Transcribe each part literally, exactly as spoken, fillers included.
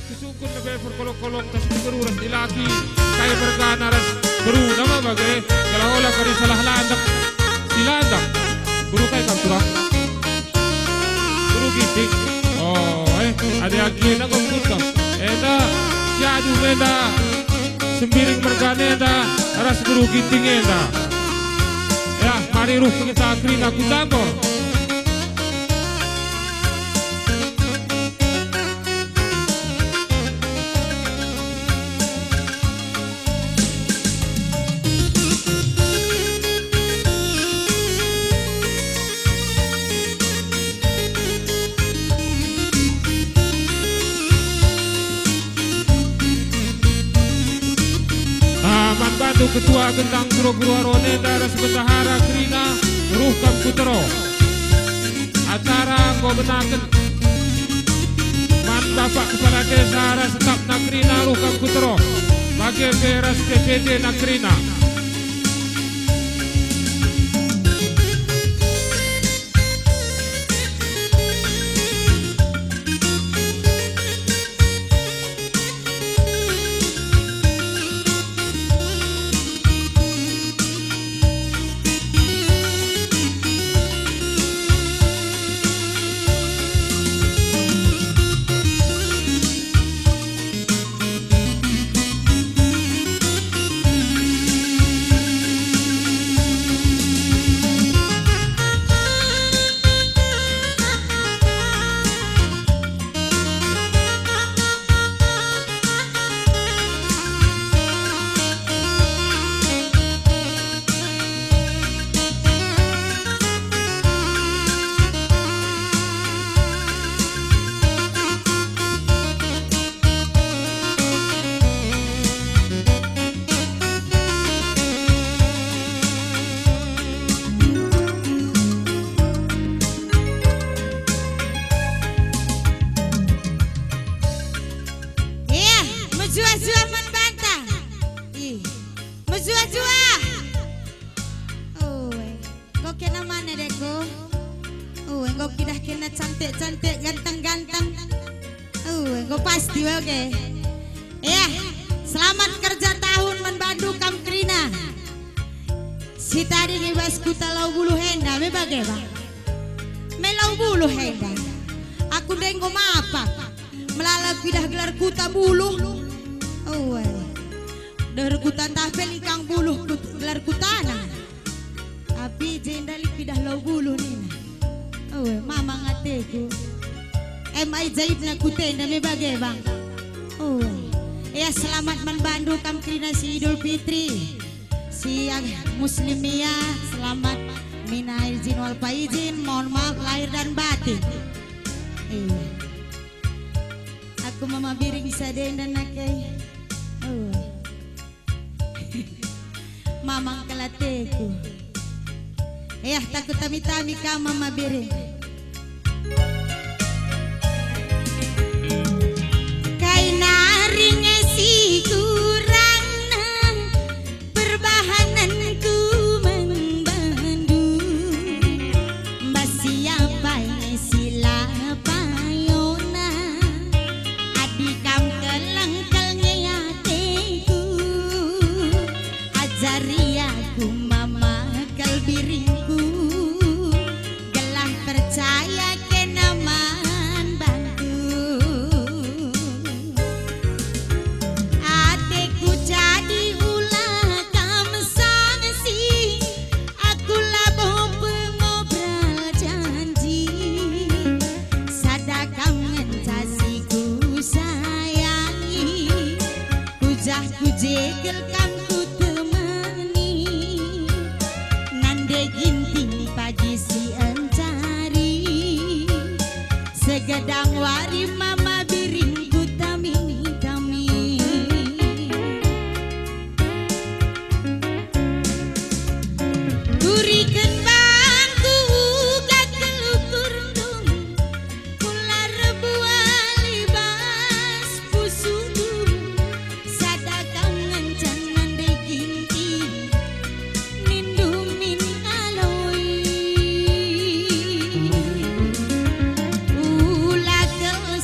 Kusungkun lebe perkolong-kolong tah si beru ras dilaki, kai mergana ras beruna ma bage, gelah ola kari salah landek. Si landek, beru kai kal turang? Beru Ginting. Oh, eh, adi agi enda enggo mekut kam. Enda, si Adu enda, Sembiring mergana enda, ras beru Ginting enda. Ya, mari ruh kita kerina ku Tambor. Ah, man bandu ketua gendang Suro Guru Aron enda ras bendahara kerina, ruh kam ku Tero. Acara enggo benaken. Man Bapak Kepala Desa ras stafna kerina ruh kam ku Tero. Bage pe ras P P D na kerina. Iya, mejuah-juah man banta. Ih, mejuah-juah. Ue, enggo kena mana deko? Ue, enggo kidah kena cantik-cantik, ganteng-ganteng. Ue, enggo pasti oke. Iya, selamat kerja tahun man bandu kam kerina. Si tading i bas kuta Laubuluh enda me bage, Bang. Me Laubuluh enda. Aku ndai enggo mapak. Melala kuidah gelar kuta Buluh. Ue. Deher kuta ntah pe lit kang Buluh kut-, gelar kutana. Tapi jenda lit kuidah Laubuluh nina. Ue, mamang ateku. Em ai jaibna kuta enda me bage, Bang. Ue. Ya, selamat man bandu kam kerina si Idul Fitri. Si ag-, Muslimia, selamat mina aidin wal faizin, mohon maaf lahir dan batin. Iya. Aku Mama Biring sadenda nake. Oh. Mamang kal ateku. Yah, takut tami-tami kam Mama Biring. Kai nari nge si kurangna perbahanenku man bandu. Bas siapa nge si la payona. Adi kam keleng kal nge ateku. Ajari aku Mama kal biringku, gelah percaya kena man bandu. Ateku jadi ula kam sangsi, aku labo pengobral janji, sada kam ngenca si kusayangi. Kujah kujekel kam kutemani, nande Ginting pagi si encari, segedang wari Mama Biring kutami-tami. Turiken bangku uga kelukur ndung, Kular buah libas pusuhku, sada kam ngencan nande Ginting, nindu min aloi. Ula kal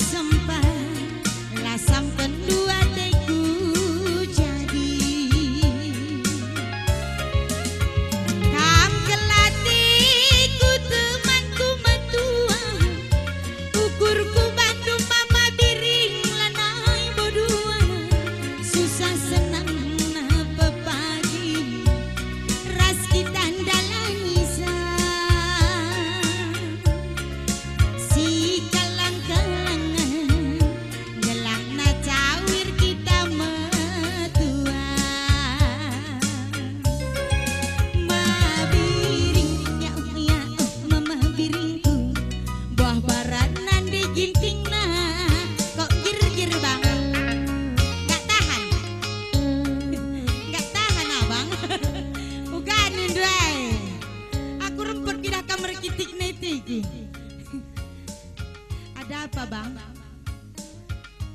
Dapa, Bang?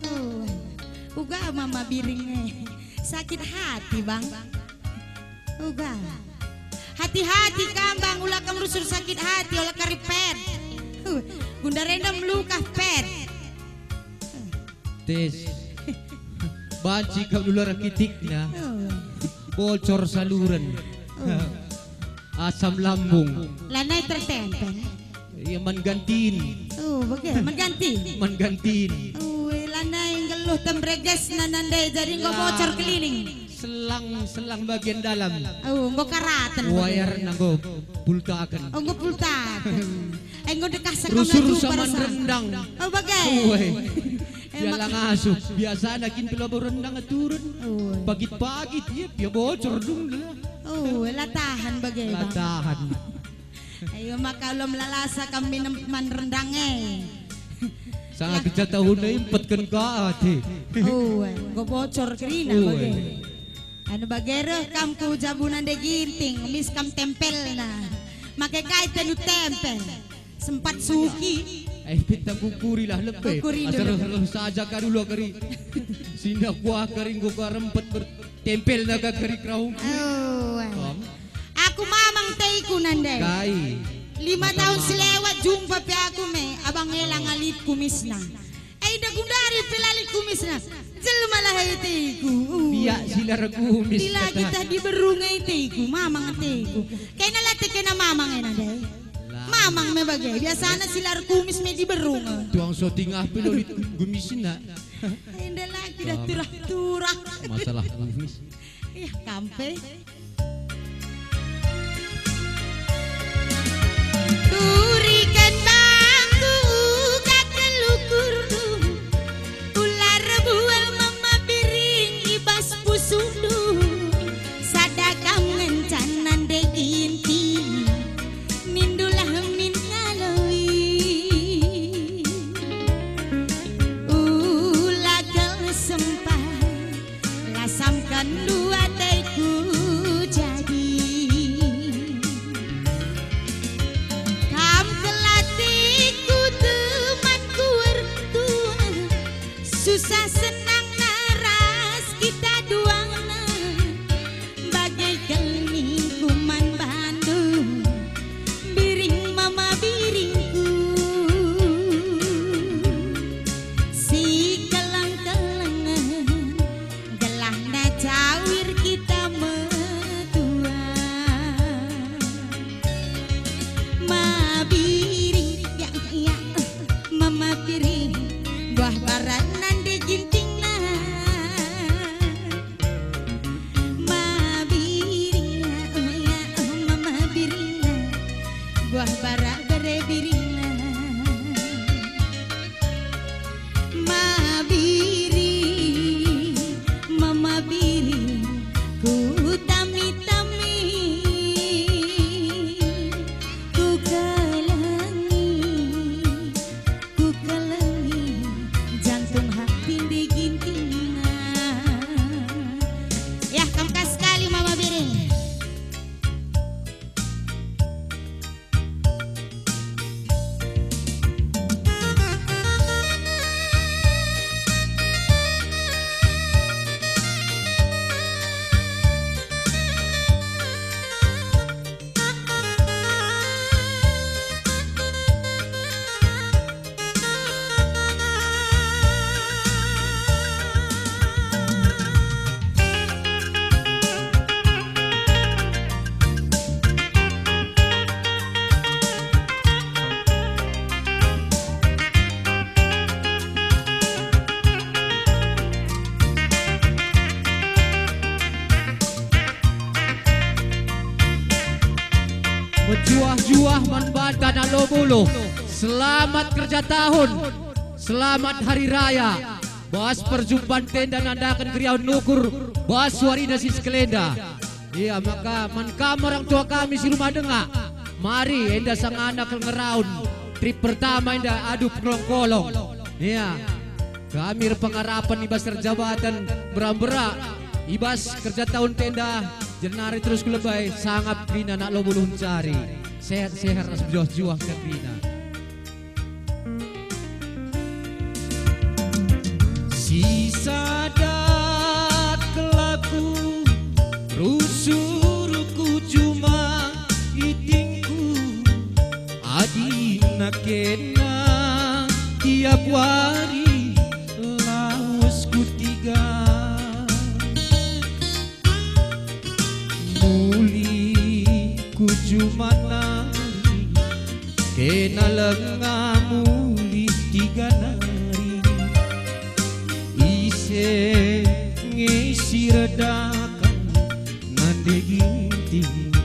Oh, uga Mama Biring e. Sakit hati, Bang. Uga. Hati-hati kam, Bang, ula kam rusur sakit hati, ola kari pet. Uh, gundar enda meluka pet. Tes. Banci kam nular kitikna. Oh. Bocor saluran. Oh. Asam lambung. Lanai tertempel. Iya, man gantin. Oh, bage, man gantin. Man gantin. Oh, lanai nggeluh tembregesna nande, jadi enggo Ah. bocor keliling. Selang, selang bagian dalam. Oh, enggo karaten. Wayar nanggo pultaken. Oh, enggo pultaken. Eh, enggo dekah sekam Rusur laju sama parasa. Rendang. Oh, bage. Uwe. Eh, Biala mak- ngasup. Biasana kin pelabo rendang turun. Uwe. Pagit-pagit, iya, iya bocor dung lah. Oh, la tahan bage, La Bang. tahan. Ayo maka ulam lalasa kam minem man rendang e. Sanga Lah. keja tahun e empetken ka ate. Uwe, enggo bocor kerina Uwe. bage. Anu bage reh kam ku jabu nande Ginting, mis kam tempelna. Make kai tenu tempel? Sempat suki. Eh, pinta kukurilah lepe. Kukurilah Asa lepe. reh-reh saja ka dulu kari. Sina kuah kari enggo ka rempet ber-, tempelna ka kari kerahungku. Oh. Kam? Aku mamang teiku nande. Kai? Lima Maka tahun mamang. selewat jumpa pe aku me, abang ela ngalit kumisna. Enda gundari pe lalit kumisna. Jelma lah etiku. Biak silar kumis, Bila kata. kita diberu nge etiku, mamang etiku. Kena late kena mamang ena deh. Lah. Mamang me bage. Biasana silar kumis me diberu nge. Tuang so tingah pe lolit kumisna. Enda lagi dah Kam. turah-turah. Masalah kumis. Ih, kampe. Turiken bangku uga kelukurndu, ular bual mama biring i bas pusuhndu, sada kam ngencan nande ginti, nindulah min ngaloi. Ula kal sempat Lasamken luateku jadi. Kam kelatiku temanku ertua, susah senang naras kita duana. Bage kel ningku man bandu, biring mama biringku. Si keleng-kelengen, gelahna cawir kita metua. Ma biring, ya, ya, mama biring, buah barat nande gintingna. Mabiringna, oh ya, oh mama biringna, buah bara bere biringna. Mabiring, mama biring, ku tami-tami, ku kelengi. Ku kelengi jantung hati nde gintingna. Yah, kam ka sekali, Mama Biring. Mejuah-juah man banta Nalobulu. Selamat kerja tahun, selamat hari raya. Bas perjumpan enda nandaken keriahen nukur, bas warina si sekelenda. Ia maka man kam orang tua kami si rumah denga, mari enda sangana kal ngeraun trip pertama enda adu perkolong-kolong. Ia kami erpengarapen i bas erjabaten mbera-mbera i bas kerja tahun enda, jenari terus ku lebe sangap kerina Nalobulu ncari. Sehat-sehat ras mejuah-juah kerina. Tiap wari lawesku tiga, muli ku juma nari, kena lenga muli tiga nari. Ise nge si redakan nande ginting.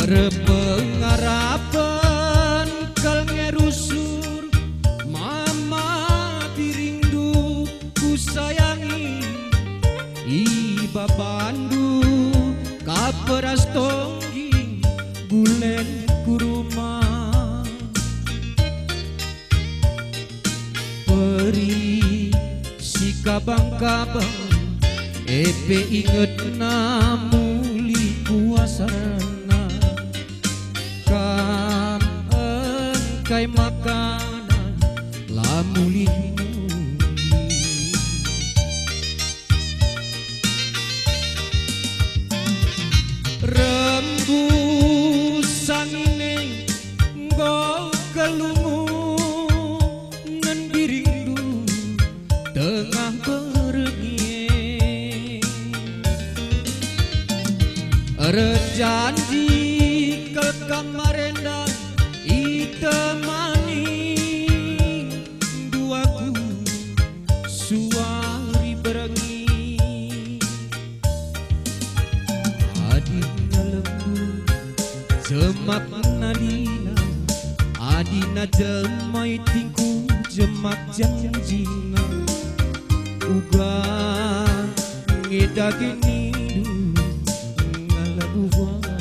Erpengarapen kal nge rusur, mama biringndu kusayangi. I babandu kap ras tonggi gulen ku rumah. Peri si kabang-kabang, e pe ingetna muli kuasana. Kam engkai makanan la muli-muli. Rembus angin e enggo kelungu, nen biringndu tengah berngi e. Erjanji kal kam marenda itemani duaku suari berngi. Adina lembu jemakna lina, adina jelma itingku jemak janjina. Uga nge dage nindu ngalap uakku.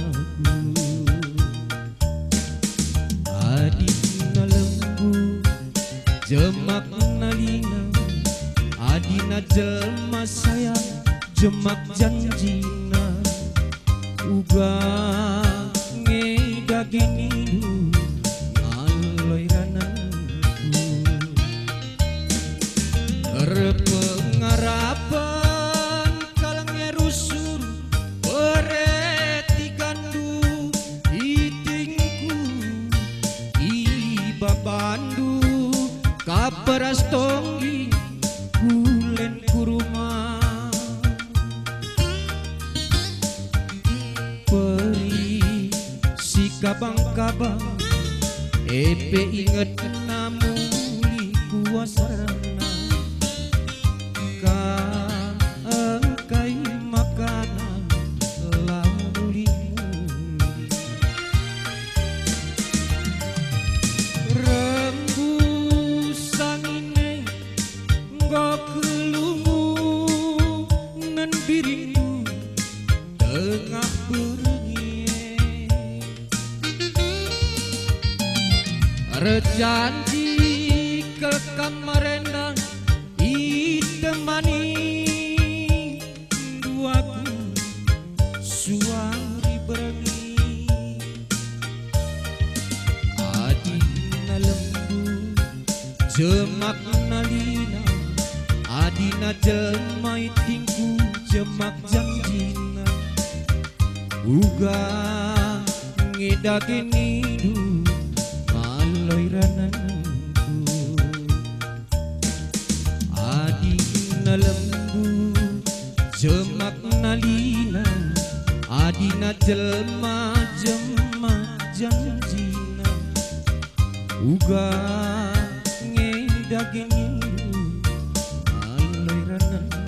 Adina lembu jemakna lina, adina jelma sayang jemak janjina. Uga nge dage nindu ngaloi ranangku. Erpengarapen kal nge rusur, bere tigandu itingku, i babandu kap ras tonggi gulen ku rumah. Peri si kabang-kabang, e pe ingetna muli kuasana. Kam engkai makanan la muli-muli. Rembus angin e enggo kelungu, nen biringndu tengah berngi e. Erjanji kal kam marenda itemani duaku suari berngi. Adina lembu jemakna lina, adina jelma itingku jemak janjina. Uga nge dage nindu ngaloi ranangku. Adina lembu jemakna lina, adina jelma jemak janjina. Uga nge dage nindu ngaloi ranangku.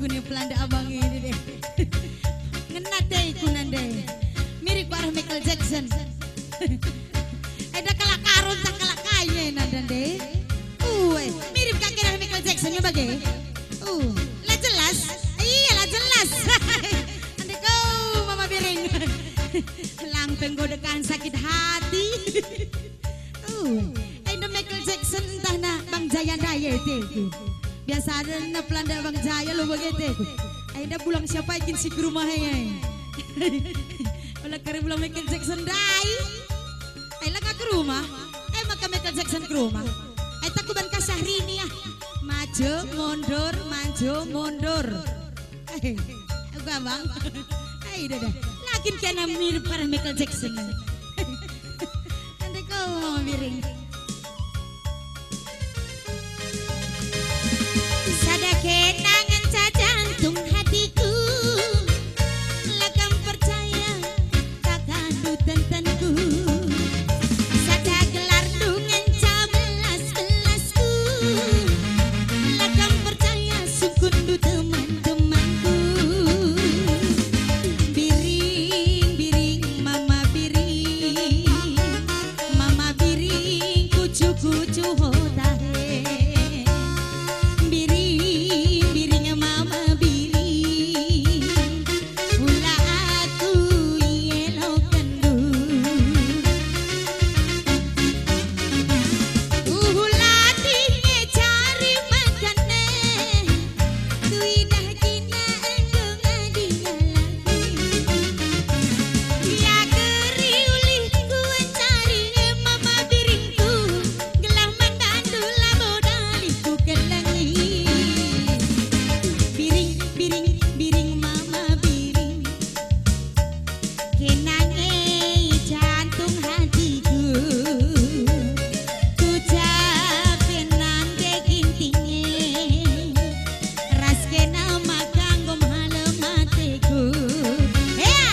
Ni pelanda abang ini deh. Ngena deh ku nande. Mirip ku arah Michael Jackson. Enda kalak Karon tah kalak kai nanda deh. Ue, mirip kak kira Michael Jackson ya bage. Uh, la jelas. Iya, la jelas. Ande kau Mama Biring. Lang penggodekan sakit hati. Uh, enda Michael Jackson ntah na Bang Jaya ndai ateku. Biasa ada na pelanda Bang Jaya lo bage ateku. Enda bulang siapa ikin si ke rumah e. Ola kari bulang Michael Jackson ndai. Ai langa ke rumah. Eh, maka Michael Jackson ke rumah. Ai taku ban ka Syahrini ah. Maju mundur, maju mundur. Eh, gua bang. Ai dah dah. Lakin kena mirip para Michael Jackson. Ande kau Mama Biring. Sada kenangan ca jantung hatiku, la kam percaya takandu tentenku. Sada gelarndu ngenca belas-belasku, la kam percaya sungkunndu teman-temanku. Biring, biring, Mama Biring. Mama Biring, kucu-kucu ho tahe. Biring, biring, Mama Biring, ula aku ielokenndu. Uhula tinge cari makan e. Kuidah gina enggo ngadi ngalaki. Ia geri ulihku encari e Mama Biringku, gelah man bandu labo dalih kukelengi. Biring, biring, biring Mama Biring. Kena nge jantung hatiku, kucape nande ginting e, ras kena maka enggo malem ateku. Hea!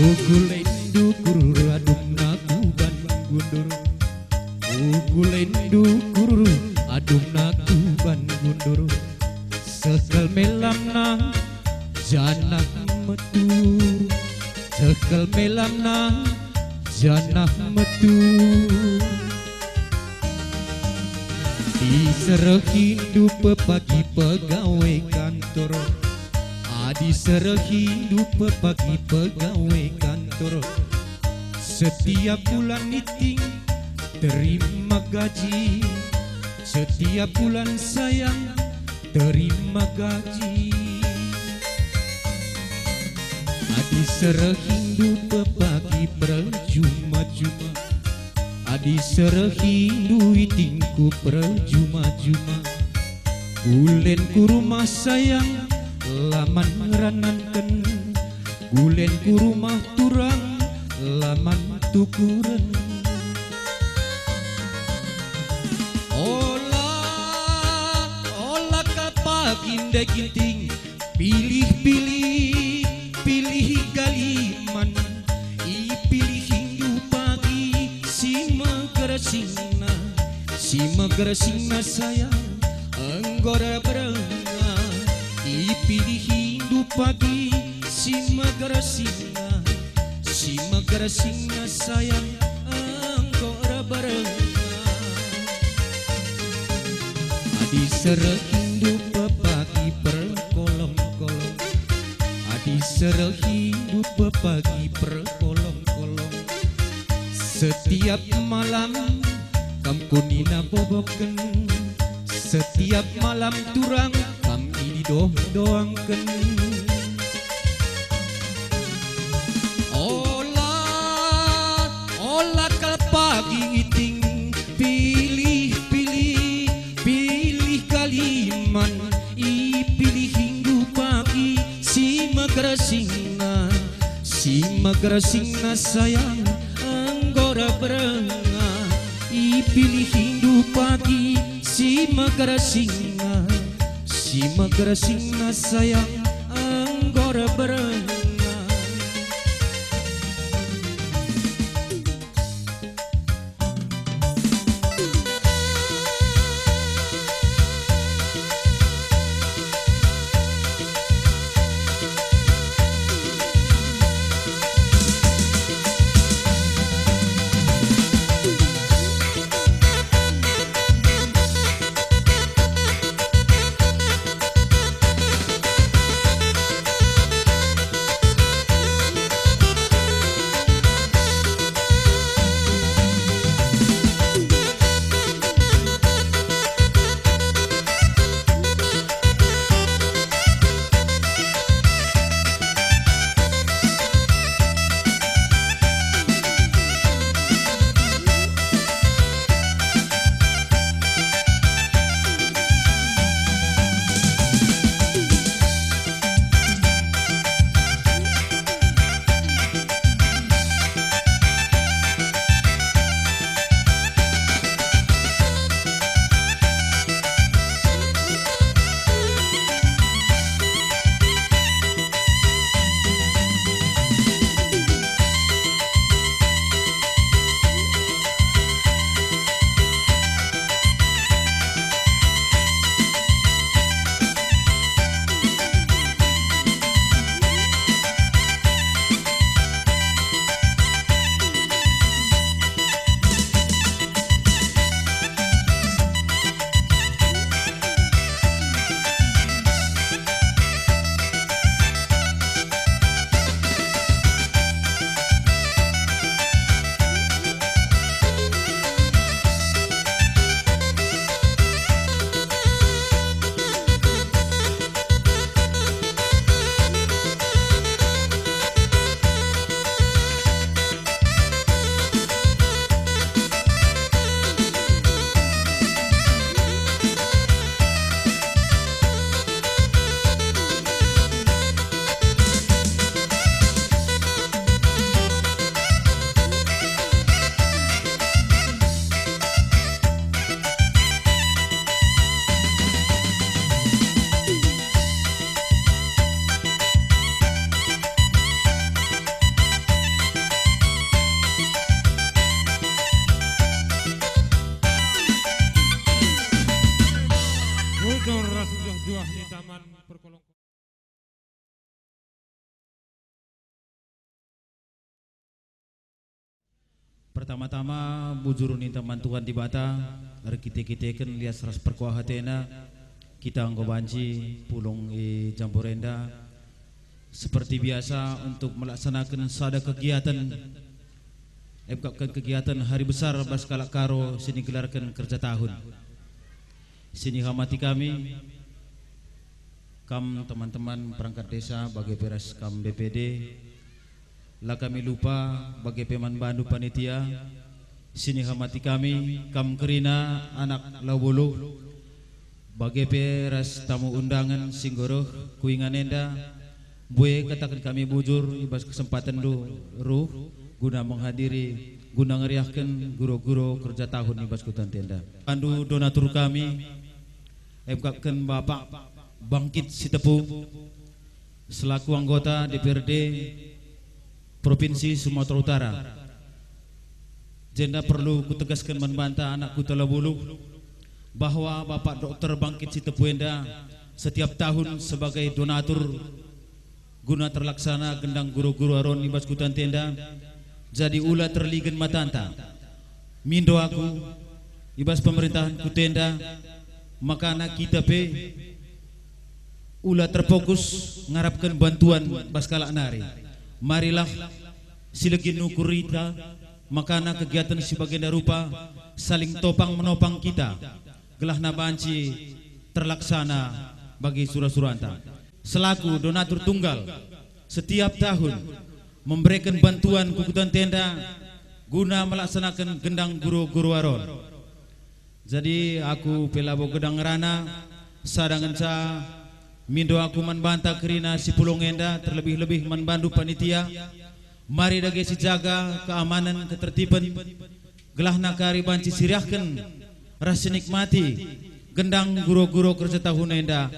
Ugu lendu kurur adumna kuban gundur. Ugu lendu kurur adumna kuban gundur. Sekel melamna janah metu. Sekel melamna janah metu. Diserehindu pepagi pegawai kantor. Adi serehindu pepagi pegawai kantor, setiap bulan niting terima gaji, setiap bulan sayang terima gaji. Adi serehindu pepagi perjuma-juma, adi serehindu itingku perjuma-juma. Kulen ku rumah sayang, la man ngerananken. Kulen ku rumah turang, la man tukuren. Ola, ola ka pagi ndai ginting, pilih-pilih, pilih galiman. Ipilihindu pagi si megersingna, si megersingna sayang enggo erberenga. Ipilihindu pagi si megersingna, si megersingna sayang enggo erberenga. Adi serehindu pepagi perkolong-kolong, adi Terhindu pepagi perkolong-kolong. Setiap malam kam kunina boboken, setiap malam turang kam ididoh-doangken. Ola, ola kal pagi ngiting, pilih, pilih, pilih kaliman, ipilihindu pagi si megerasingna, si megerasingna sayang, enggo reh berenga, ipilihindu pagi si megerasingna, si megerasingna sayang, enggo reh berenga. Bujur ras juah-juah ni taman perkolong. Pertama-tama, bujur ninta man Tuhan Dibata, erkite-kiteken lias ras perkuah ateNa, kita enggo banci pulung i Jambor enda, seperti biasa untuk melaksanaken sada kegiatan, emkapken kegiatan hari besar bas kalak Karo si nigelarken kerja tahun. Si nihamati kami, kam teman-teman perangkat desa, bage pe ras kam B P D, la kami lupa, bage pe man bandu panitia, si nihamati kami, kam kerina anak Lau Buluh, bage pe ras tamu undangan si enggo reh ku ingan enda, mbue kataken kami bujur i bas kesempatenndu reh guna menghadiri, guna ngeriahken guro-guro kerja tahun i bas kutanta enda. Bandu donatur kami, emkapken Bapak Bangkit Sitepu, selaku anggota D P R D Provinsi Sumatera Utara. Jenda perlu kutegasken man banta anak Kuta Lau Buluh, bahwa Bapak Dokter Bangkit Sitepu enda setiap tahun sebagai donatur guna terlaksana gendang guro-guro aron i bas kutanta enda, jadi ula terligen matanta. Mindo aku, i bas pemerintahen kuta enda, makana kita pe Ula terfokus ngarapken bantuan bas kalak nari. Marilah silegin ukur ita, makana kegiatan si bagenda rupa saling topang menopang kita, gelahna banci terlaksana bagi sura-suranta. Selaku donatur tunggal, setiap tahun membereken bantuan ku kuta enda guna melaksanaken gendang guru-guru Aron. Jadi aku pe labo gedang ngerana, sada ngenca mindo aku man banta kerina si pulung enda, terlebih-lebih man bandu panitia. Mari dage sijaga keamanen, ketertiben, gelahna kari banci siriahken ras sinikmati gendang guro-guro kerja tahun enda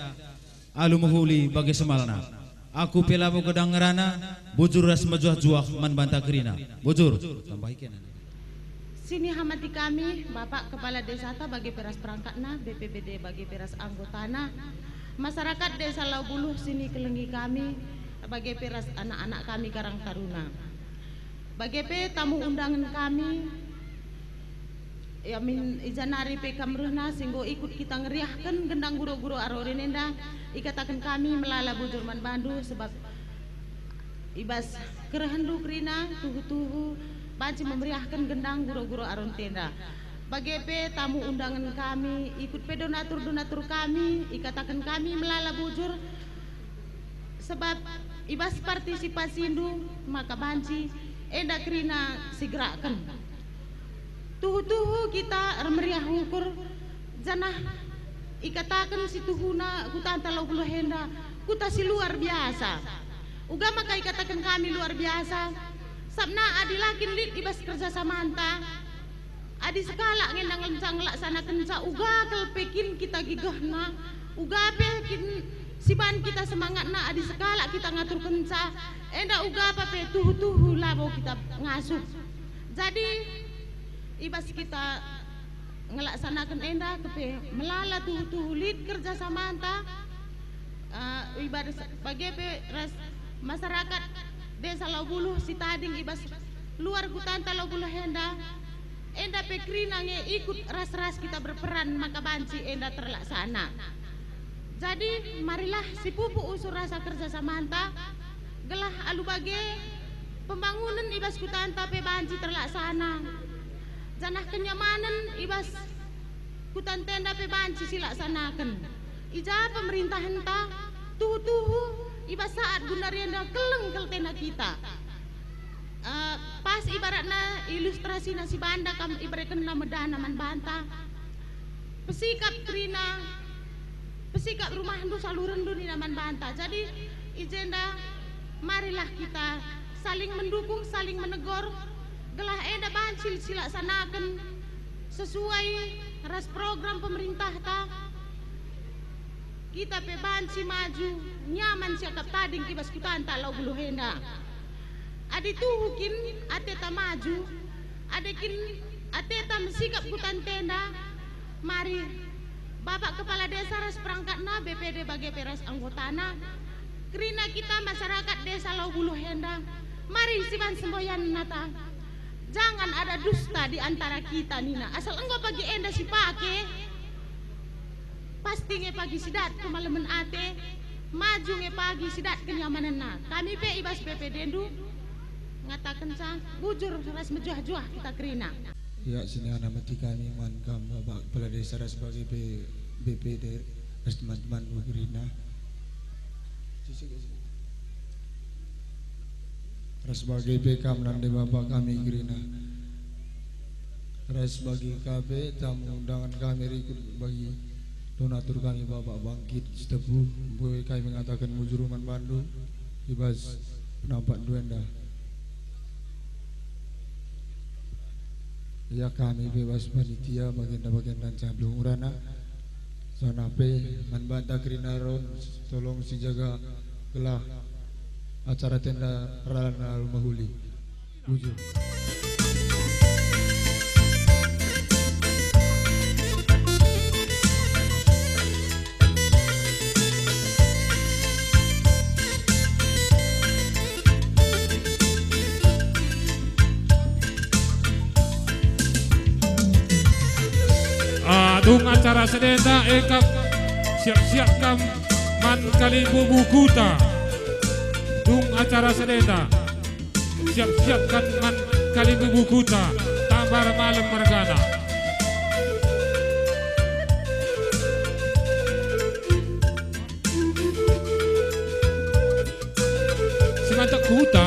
alu mehuli bage semalna. Aku pe labo gedang ngerana, bujur ras mejuah-juah man banta kerina. Bujur. Tambahi kena. Sinihamati kami, Bapak Kepala Desata bage pe ras perangkatna, B P B D bage pe ras anggotana, masyarakat Desa Lau Buluh sinikelengi kami, bage pe ras anak-anak kami Karang Taruna. Bage pe tamu undangen kami, ya, min, i ja nari pe kam rehna si enggo ikut kita ngeriahken gendang guro-guro Aron enda, ikataken kami melala bujur man bandu, sebab i bas kerehenndu kerina tuhu-tuhu banci memeriahken gendang guro-guro Aron enda. Bage pe tamu undangen kami, ikut pe donatur-donatur kami, ikataken kami melala bujur, sebab i bas partisipasindu maka banci enda kerina sigerakken. Tuhu-tuhu kita ermeriah ukur, janah ikataken si tuhuna kutanta Lau Buluh enda kuta si luar biasa. Uga maka ikataken kami luar biasa, sabna adi la kin lit i bas kerja samanta, adi sekalak nge enda ngenca ngelaksanakenca, uga kal pe kin kita gegehna, uga pe kin siban kita semangatna adi sekalak kita ngaturkenca, enda uga pa pe tuhu-tuhu labo kita ngasup. Jadi, i bas kita ngelaksanaken enda kepe melala tuhu-tuhu lit kerja samanta, eh, i bas bage pe ras masyarakat Desa Lau Buluh si tading i bas luar kutanta Lau Buluh enda, enda pe kerina nge ikut ras-ras kita berperan maka banci enda terlaksana. Jadi, marilah sipupu usur rasa kerja samanta, gelah alu bage pembangunen i bas kutanta pe banci terlaksana, janah kenyamanen i bas kutanta enda pe banci silaksanaken. I ja pemerintahenta, tuhu-tuhu i bas saat gundari enda keleng kal tena kita. Eh, pas ibaratna ilustrasina si banda kam iberekenna medana man banta. Pesikap kerina, pesikap rumahndu salurenndu nina man banta. Jadi, i jenda marilah kita saling mendukung, saling menegor, gelah enda banci silaksanaken sesuai ras program pemerintahta. Kita pe banci maju, nyaman siakap tading i bas kutanta Lau Buluh enda. Adi tuhu kin ateta maju, adi kin ateta mesikap kutanta enda, mari Bapak Kepala Desa ras perangkatna, B P D bage pe ras anggotana, kerina kita masyarakat Desa Lau Buluh enda, mari siban semboyanna ta. Jangan ada dusta di antara kita, nina. Asal enggo pagi enda sipake, pasti nge pagi sidat kemalemen ate, maju nge pagi sidat kenyamanenna. Kami pe i bas B P D ndu ngatakenca bujur ras mejuah-juah kita kerina. Ya, sinihamati kami man kam Bapak Kepala Desa ras bage pe B P D ras teman-teman kerina. Ras bage pe kam nande Bapak kami kerina. Ras bage ka pe tamu undangan kami rikut bagi donatur kami Bapak Bangkit Sitepu, mbue kami ngataken bujur man bandu i bas penampakndu enda. Ya, kami pe bas panitia bagenda-bagenda ncah belum urana. Sana pe man banta kerina Ron, tolong sijaga gelah acara tenda ralana alu mehuli. Bujur. Ah, dung acara sedenta, eh, kap, siap-siap kam. Kalimbubu Kuta. Dung acara sedenda. Siap-siapkan man Kalimbubu Kuta. Tambar Malem mergana. Simantek Kuta,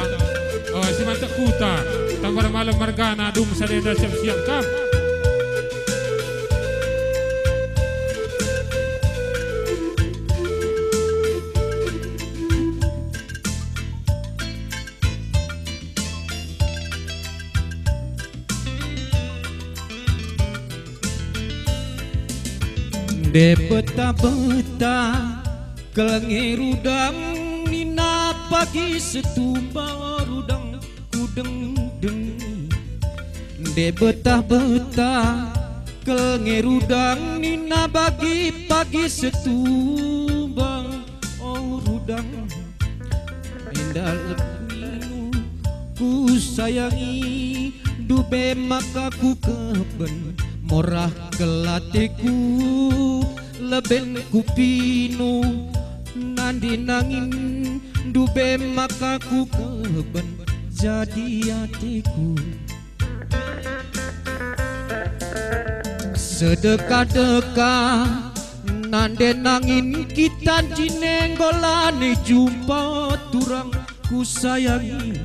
oh, Simantek Kuta, Tambar Malem mergana, dung sedenda siap-siap kam. Nde betah-betah kal nge rudang, nina pagi setumba rudang kudengdengi. Nde betah-betah kal nge rudang, nina bagi pagi setumba. O rudang, enda lebinu kusayangi, ndube maka kukeben morah kal ateku, leben kupinu nande nangin, ndube maka kukeben jadi ateku. Sedeka-deka nande nangin kita jine enggo lanai jumpa turang kusayangi.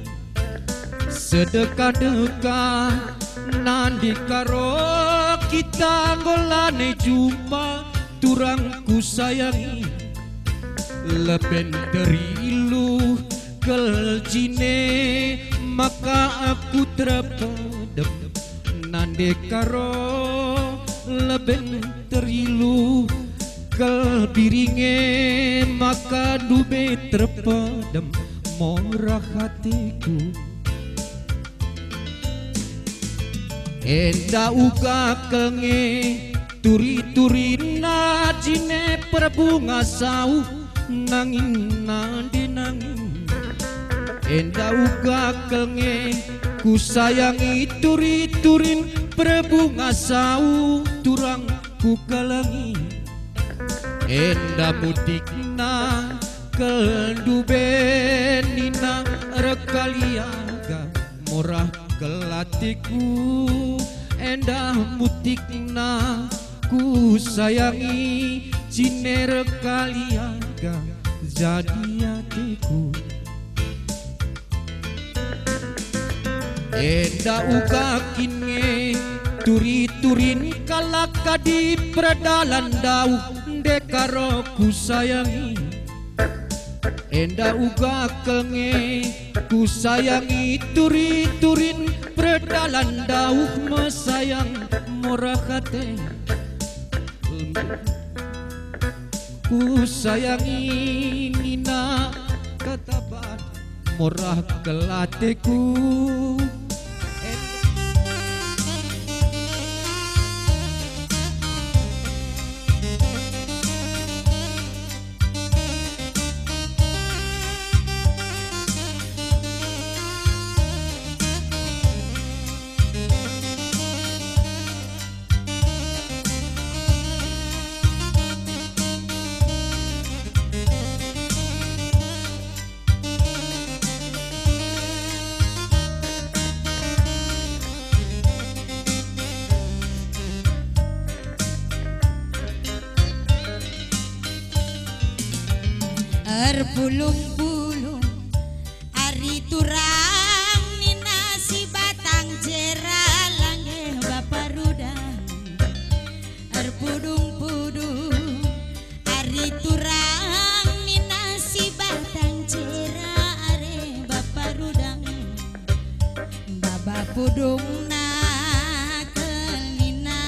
Sedeka-deka nande karo kita enggo lanai jumpa turang kusayangi. Leben terilu kal jine maka aku terpedem nande karo leben terilu kal biringe maka ndube terpedem morah ateku. Enda uga kal nge turi-turinna jine perbunga sau nangin nande nangin. Enda uga kal nge kusayangi turi-turin perbunga sau turang kukelengi. Enda mutikna kal ndube nina rekaliaga morah kal ateku. Enda mutikna kusayangi jine rekaliaga jadi ateku. Enda uga kin nge turi-turin kalak kadi perdalan dauh ndekah ro kusayangi. Enda uga kal nge kusayangi turi-turin perdalan dauh mesayang morah ate. Kusayangi nina kataban morah kal ateku. Erpulung-pulung ari turang nina si batang jera langge bapa rudang. Erpudung-pudung ari turang nina si batang jera are bapa rudang. Baba pudungna kel nina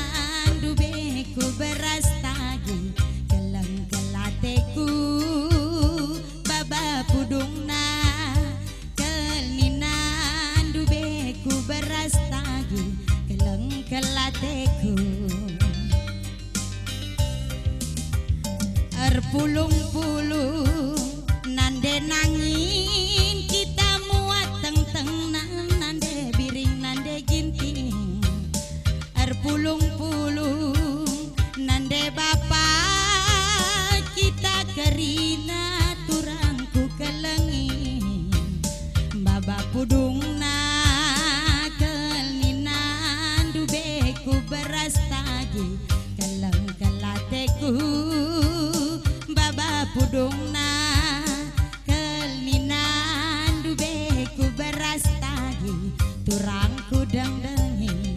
ndube ku beras tagi, keleng kel ateku. Baba pudungna kel nina ndube ku beras tagi, keleng kel ateku. Erpulung-pulung nande nangin kita muat tengtengna, nande biring nande ginting. Erpulung-pulung nande bapa kita keri Nina turangku kelengi, baba pudungna kel nina, ndube ku beras tagi, keleng kel ateku, baba pudungna kel nina, ndube ku beras tagi, turangku dengdengi.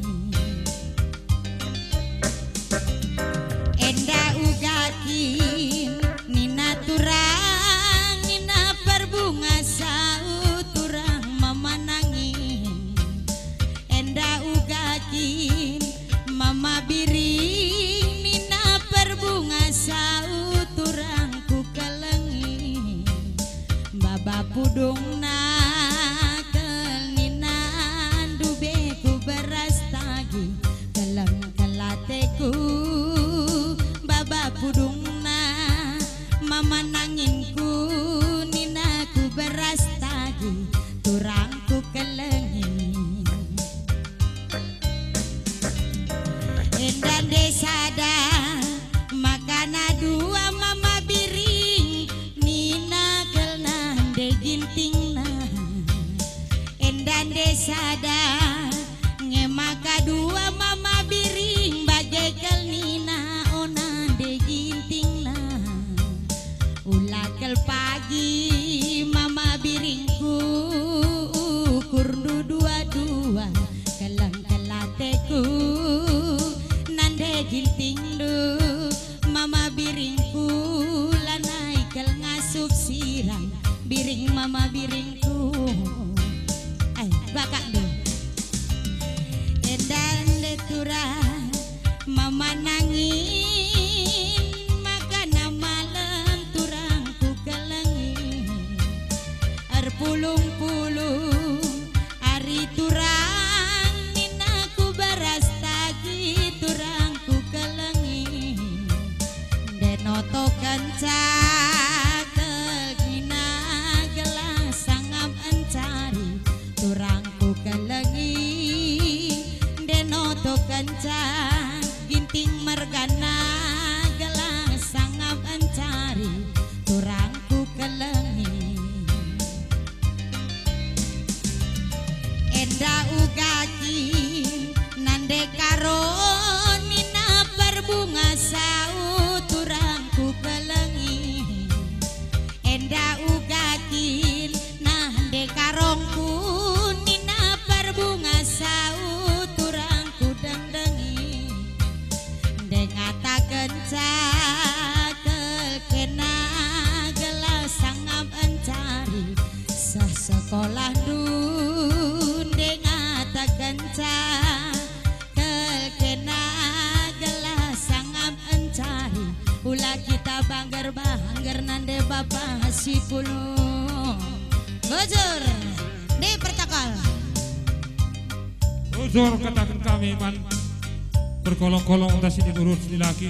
Enda uga kin nina turang, nina perbunga saut turang mama nangin. Enda uga kin mama biring, nina perbunga saut turang ku kelengi. Baba pudungna kel nina, ndube ku beras tagi, keleng kel ateku, baba pudungna, mama nanginku, nina ku beras tagi, turangku kelengi. Enda nde sada, makana dua mama biring, nina kel nande gintingna. Enda nde sada, nge maka dua mama biring, bage kel nina, o nande gintingna. Ula kel pagi mama biringku, ukurndu dua-dua, keleng kel ateku, nande gintingndu, mama biringku, lanai kel ngasup sirang, biring mama biringku. Ai, bakakndu. Enda nde turang mama nangin, makana malem turangku kelengi. Erpulung-pulung ari turang, nina ku beras tagi, turangku kelengi. Ndenotokenca kel nina gelah sangap encari, turangku kelengi. Ndenotokenca ginting mergana gelah sangap encari, turangku kelengi. Enda uga kin nande karo, nina perbunga saut turangku kelengi. Enda uga kin nande karongku, nina perbunga saut turangku dengdengi. Ndengatakenca kel kena gelah sangap encari seh sekolahndu, ndengatakenca kel kena gelah sangap encari, ula kita bangger-bangger nande bapa si pulung. Bujur, ndi pertakal. Bujur kataken kami man perkolong-kolong ntah si diurus dilaki.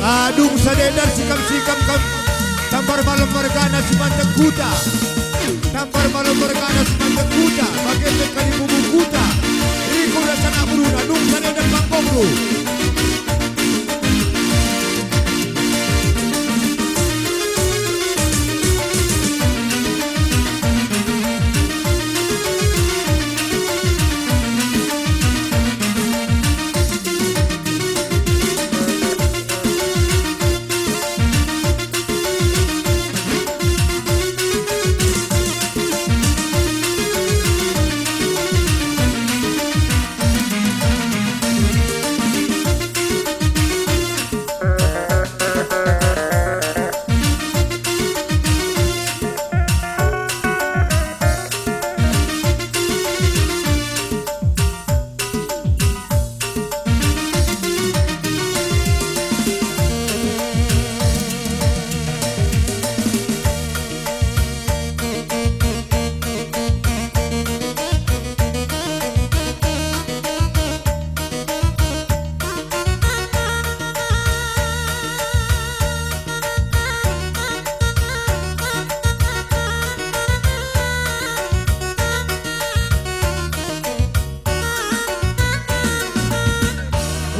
Adung sadendar sikam-sikam kam, sambar malem mergana si manteng kuta. Tampar balo berkana sumantep kuta, bage pe kali bubu kuta. Riko ras anak beruna, nungsa enda pangkongku.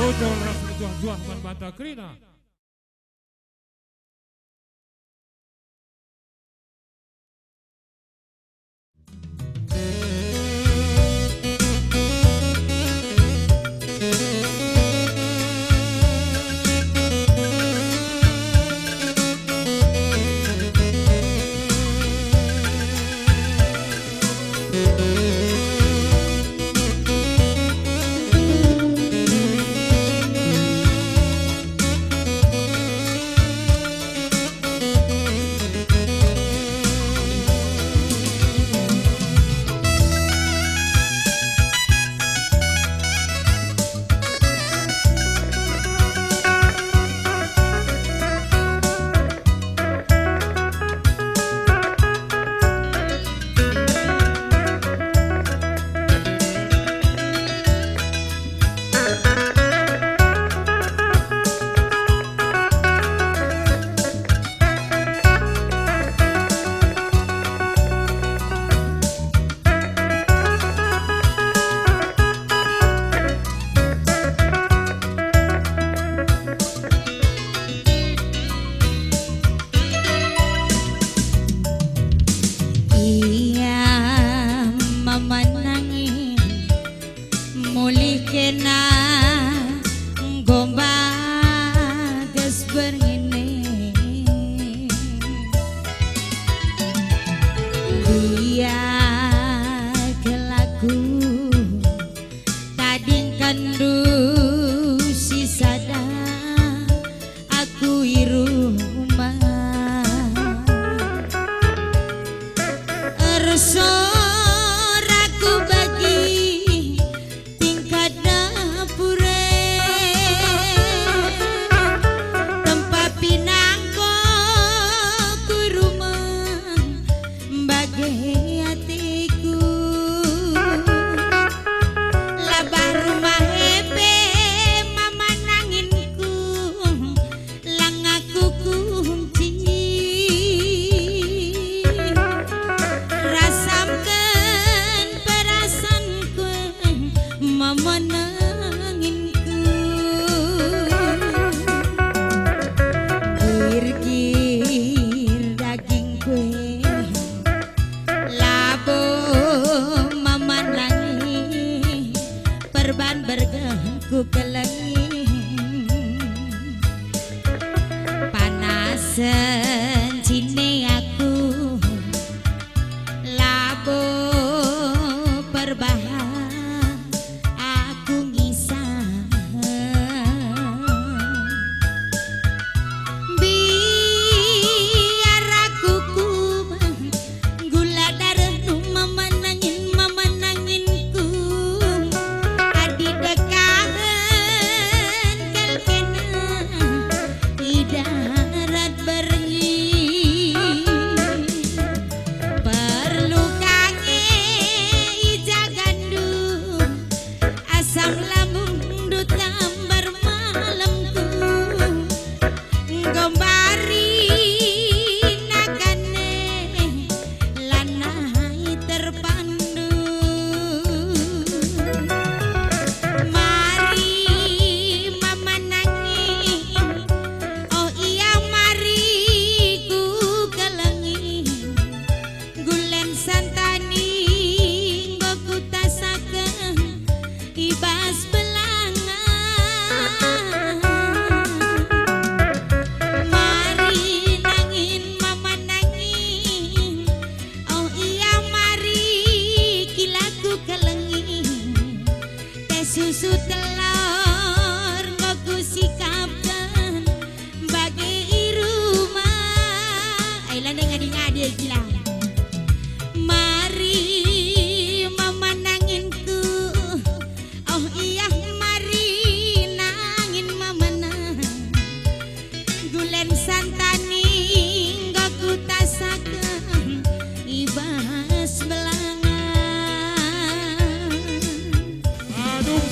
Ojol ras mejuah-juah man banta kerina. Ia memenangi mulih kena enggo mbages berngi. Ia kelaku tadingkenndu si sada aku i rumah. Ersoraku bagi tingkat dapur e, tempa pinangko ku rumah bage ateku. Labah rumah e pe mama nanginku, lang aku kunci. Rasamken perasanku mama nanginku. Girgir dagingku, labo mama nangi, perban bergengku kelengi. Panasen cine aku, labo perbahan aku ngisah. Biar aku kuman gula darehnu mama nangin, mama nanginku. Adi dekahen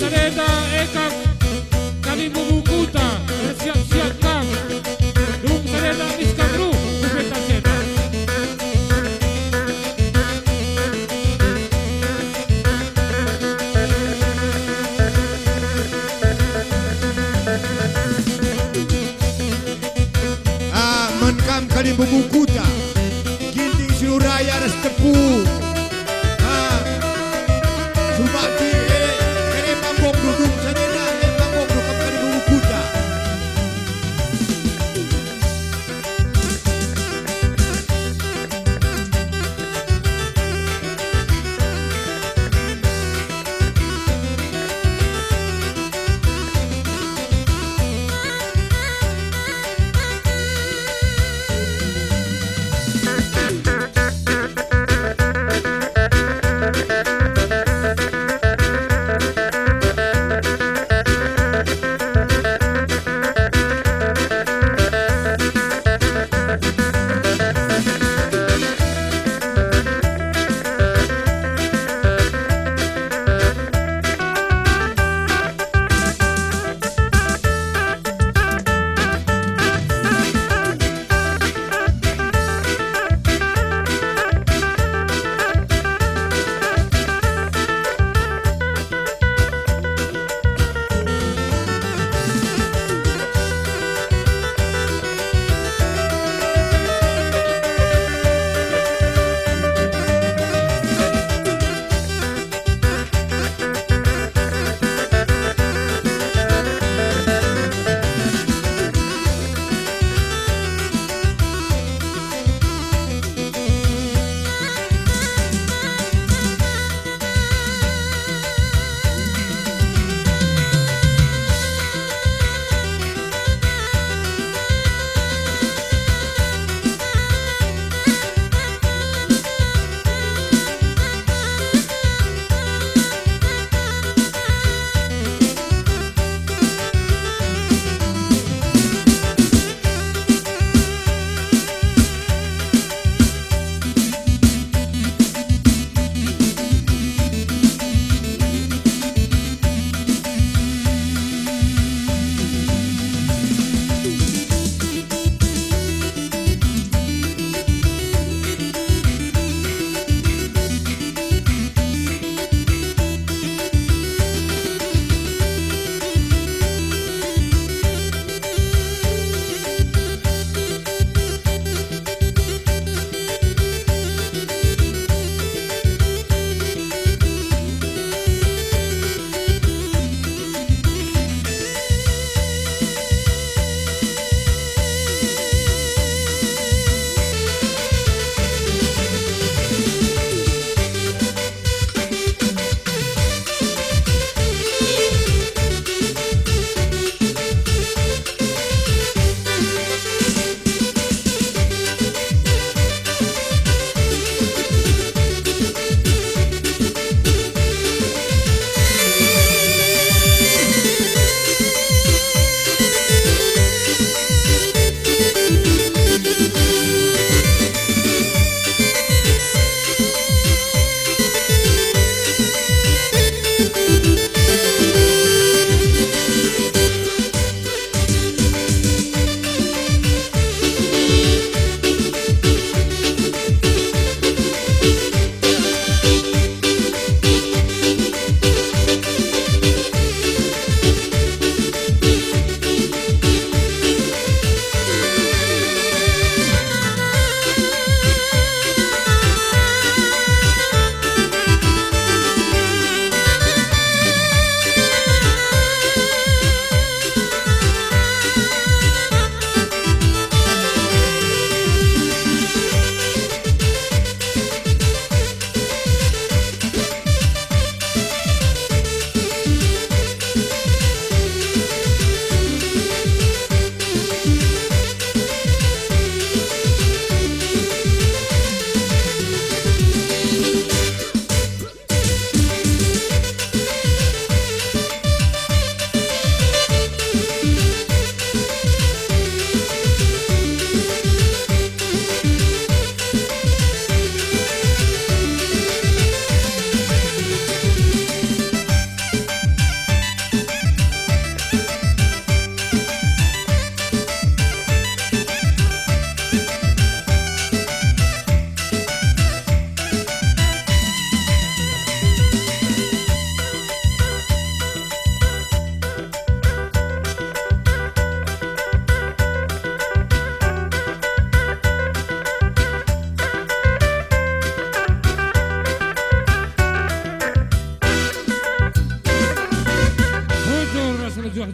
Sadenda e kang kalimbubu kuta, ersiap-siap kang. Dung sadenda mis kang ruh ku Peta Seta. Ah, man kam kalimbubu kuta, Ginting Sinuraya ras Tepu. Ah, Subakti, eh, eh, panggung dudung sadena, eh, panggung dudung kam kalimbubu kuta.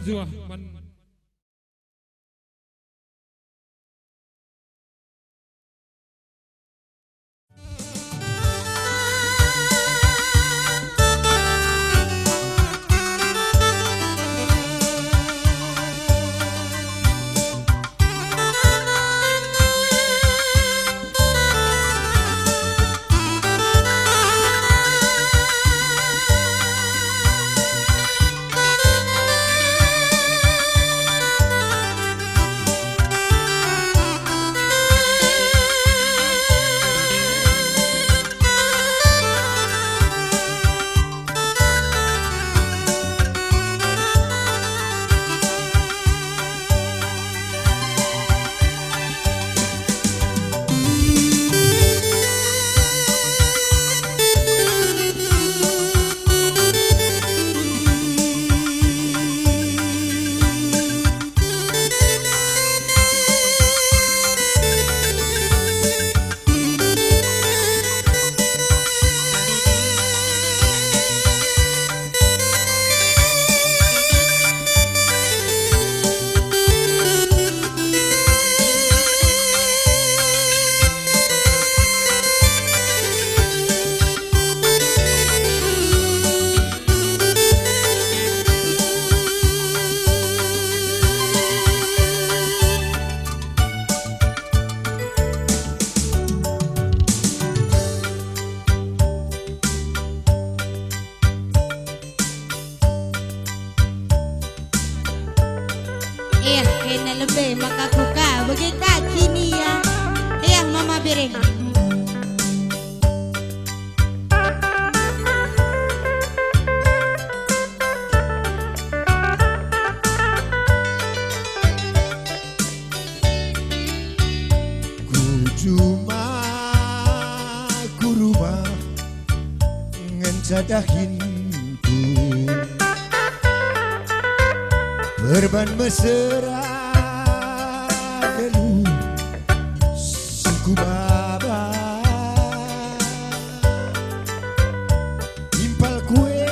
Juah man. Eh, kena lebe maka kuka, bage ka kini ya. Eh, Mama Bere. Ku juma, ku rumah, ngenca dahinku. Perban mesera geluh si kubaba. Impal kue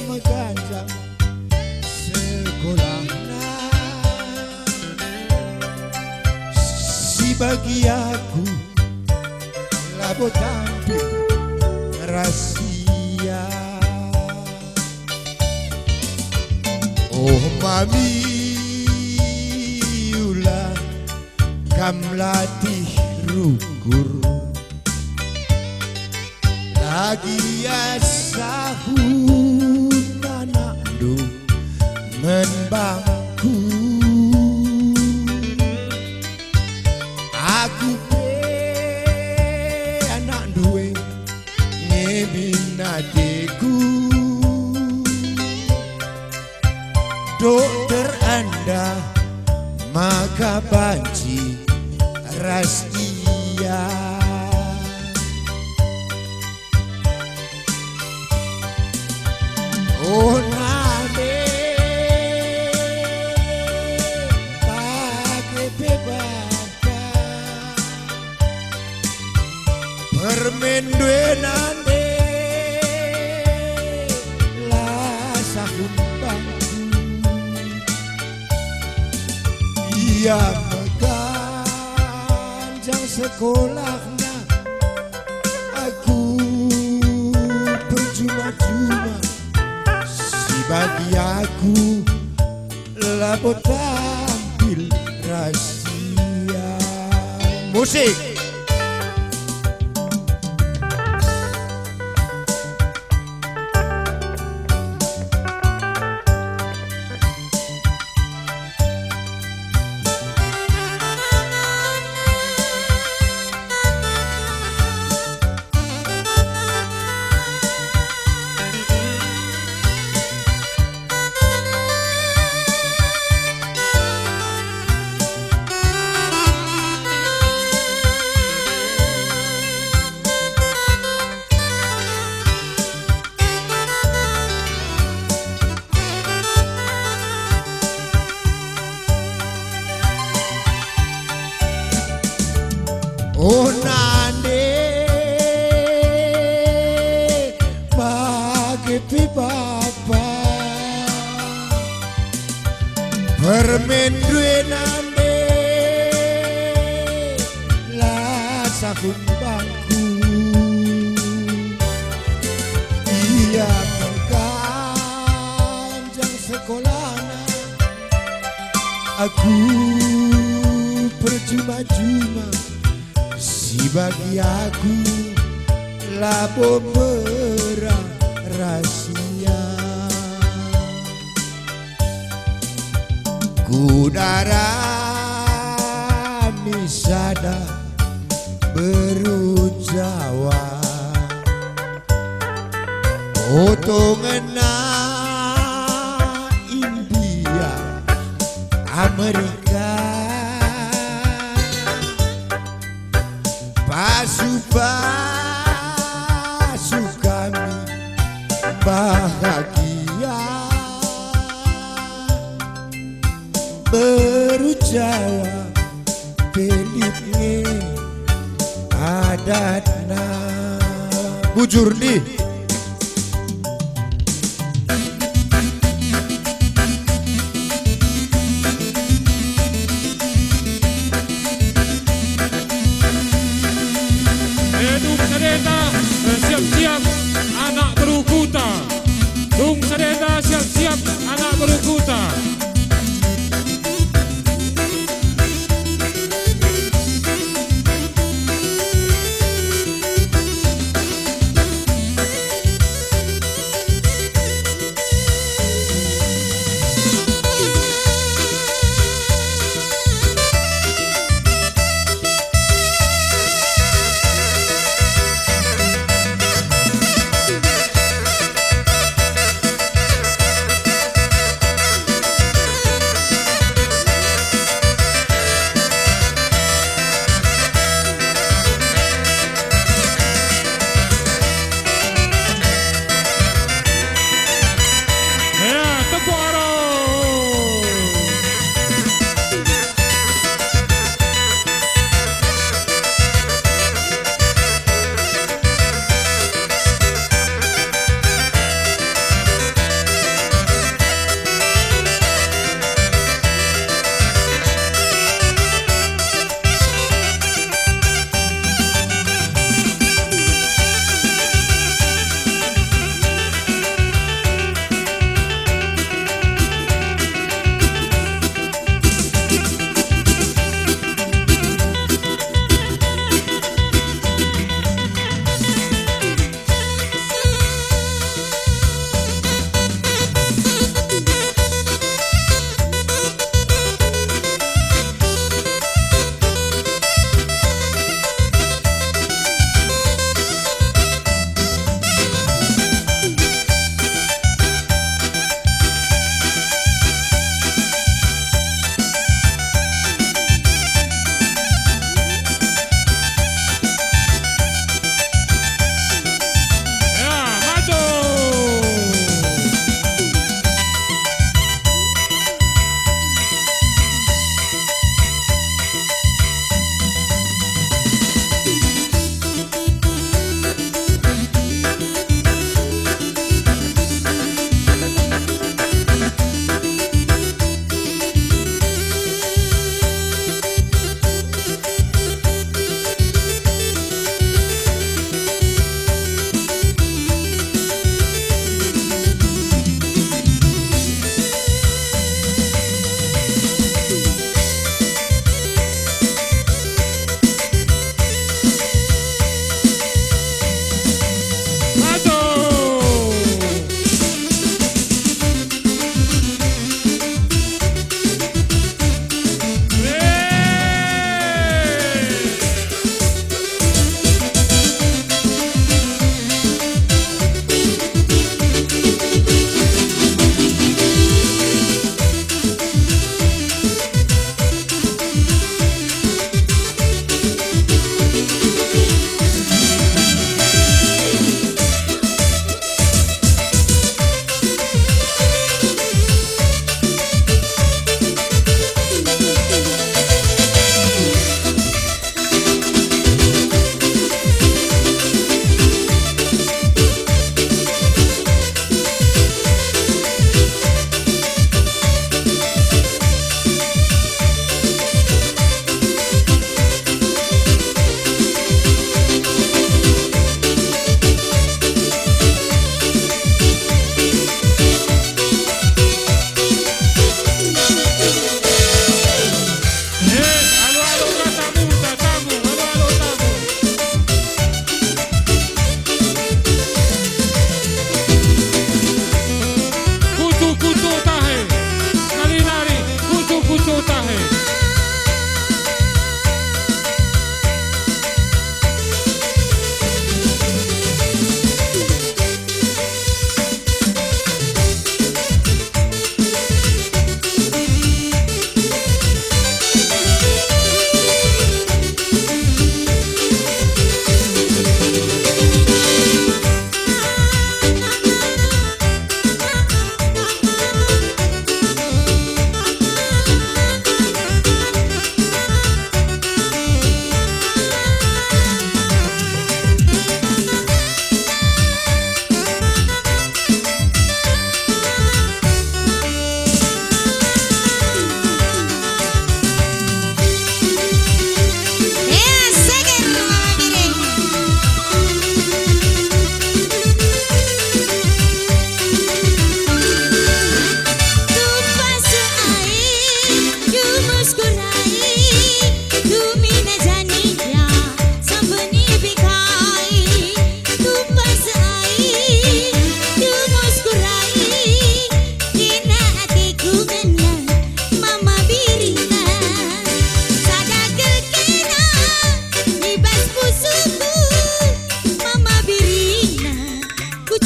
meganjang sekolahna. Si bagi aku labo tampil ras ia. Oh mami, ula kam latih rukur. Lagi asahun anakndu man bangku. Aku pe anakndu e nge min ateku. Dokter enda maka banci ras ia. Oh nande, bage pe banta. Permen due nande, la sahun bangku. Ia meganjang sekolahna, aku perjuma-juma. Si bagi aku labo tampil ras ia. Musik. Permen due nambe la sahun bangku. Ia mengganjang sekolahna. Aku percuma-cuma, si bagi aku labo mbera rasia. Kudarami sada beru Jawa, oto ngena India, Amerika. Pasu-pasu kami bahagia. Beru Jawa, pelit nge adatna. Bujur ndih. Eh, dung sadeta, eh, siap-siap anak beru kuta. Dung sadeta, siap-siap anak beru kuta.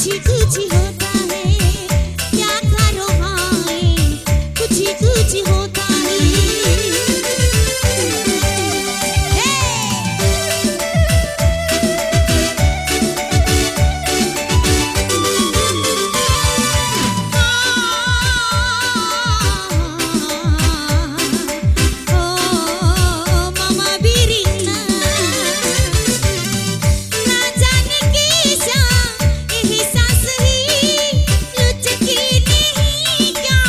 Kuci-kuci hota he, ya karo hai. Kuci-kuci hota he. He! Oh, mama biringna. Najani kisah ihisa sehi, lucekini hika,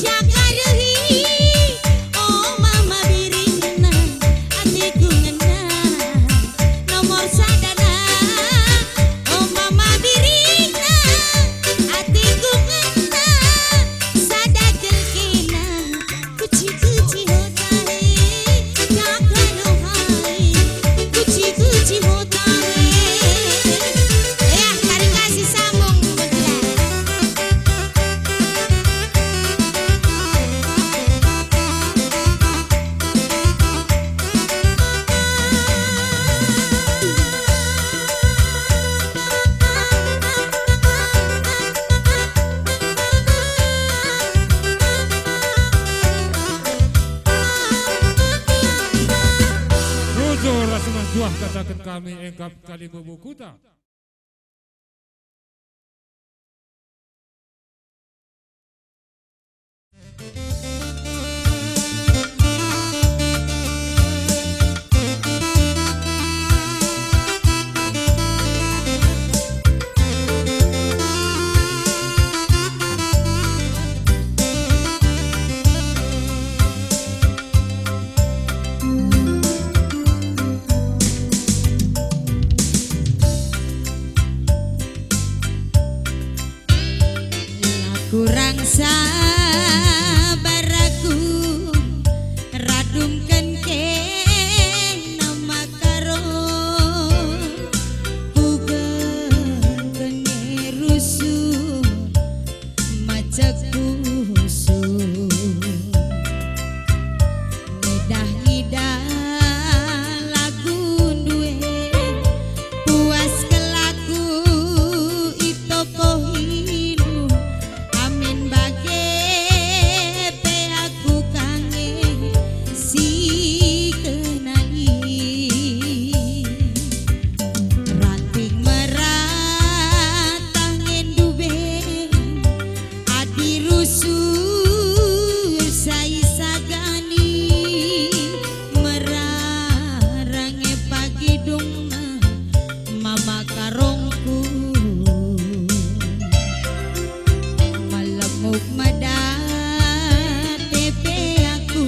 jaga rehi. Oh, mama biringna, ateku ngena, nomor sadana. Oh, mama biringna, ateku ngena, sada kelkena. Kuci-kuci hota he, jaga roha e. Kuci-kuci hota he. Ya, kari kasih sambung, Bang Kilar. Jujur ras menjuah kataken kami engkap kalimbubu kuta. La kurang sabar aku, radumken kena maka ro, kuga kene rusuh macek pusuh. Ngidah-ngidah lagu ndue, puas kal aku itokoh iluh, amin bage pe aku ka nge si kenali. Ranting merata nge ndube, adi rusur sai sagani, merara nge pagi dungna mama karongku. Melemuk medate pe aku,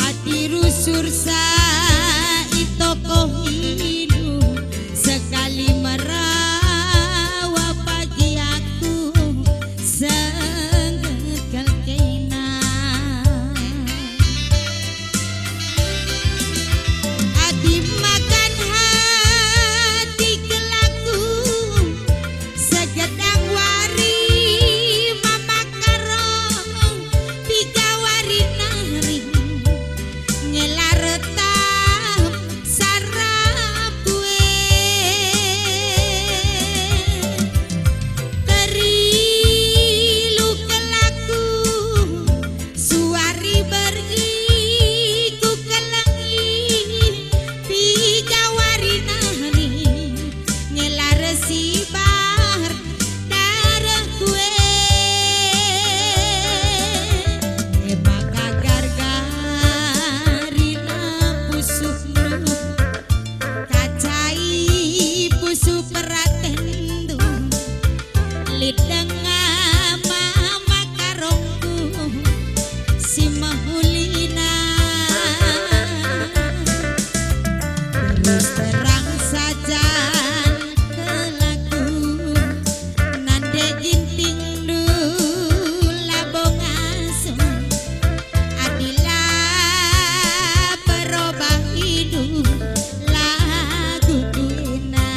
adi rusur sa itokoh iluh, sekali merawa pagi aku senggekel kena. Adi makan hati kelaku, segedang wari mama karong, piga wari nari ngela retap sarap kue. Terilu kelaku, suari bergi kukelengi, piga wari nari ngela resibar dareh kue. Ema gagar-garina pusuhndu, kacai pusuh peratenndu, lit denga mama karongku si mehulina. Terus terang saja kelaku, nande gintingndu labo ngasup. Adi la berobah idup lagu kena.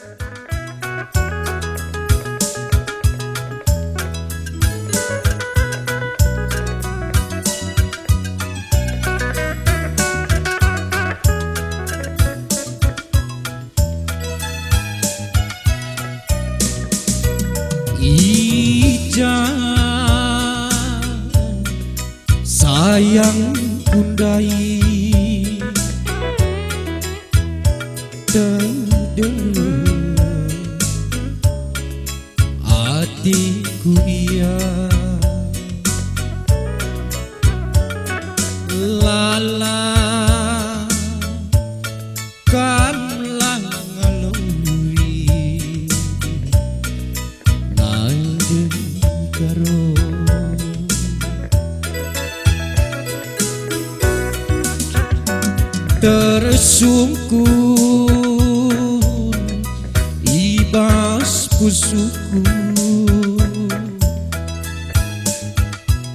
I ja sayangku ndai, tedeh atiku ia. Lala, kam la ngaloi, nadeng karo. Tersungkur i bas pusuhku,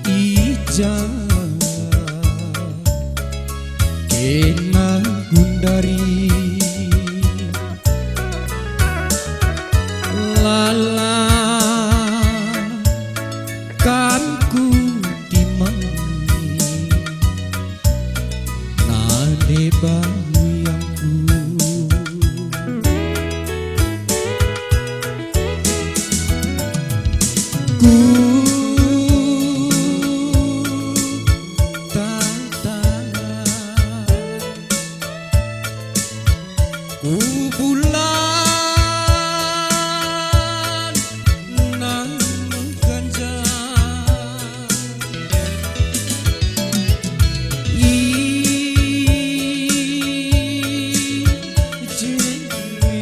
i ja kena gundari. Lala, kam ku timangi, na deba wiangku. Ku tantang ku bulan nang ganjang. I jene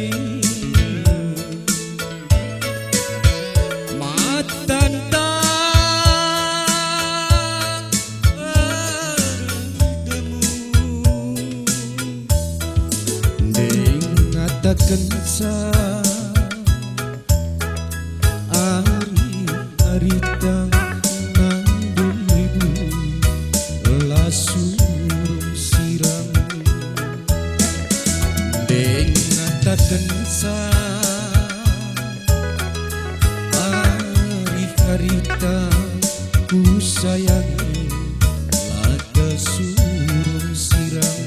matanta erdemu. Ndai ngatakenca ari-arita nang dirimu la surung siram. Ndai ngatakenca ari-arita kusayangi la surung siram.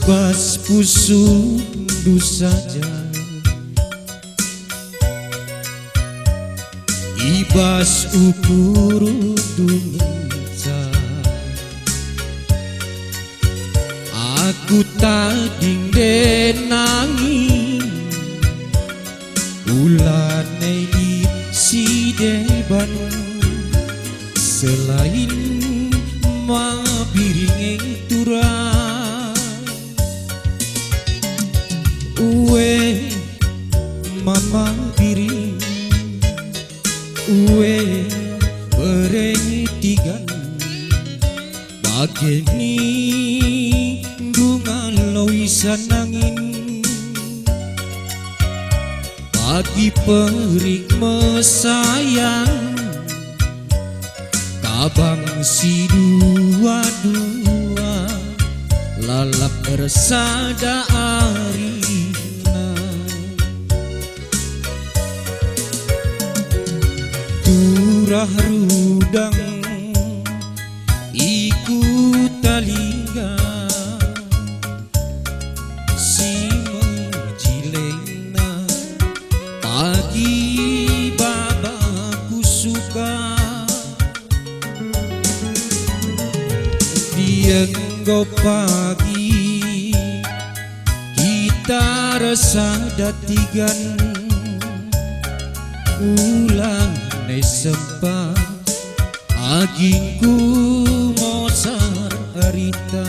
bas pusuhndu saja, i bas ukurndu ngenca. Aku tading denangi, ulanai lit si deban, selain mabiring e turah. Ue, mama biring, ue, bere tigan, bage nindu ngalo isan angin. Pagi perik mesayang, tabang si dua-dua, lalap ersada arina. Turah rudang i kuta Lingga, si mejilengna pagi baba kusuka. Dienggo pagi kita ersada tigan, ulang ne sempat agingku mosar erita.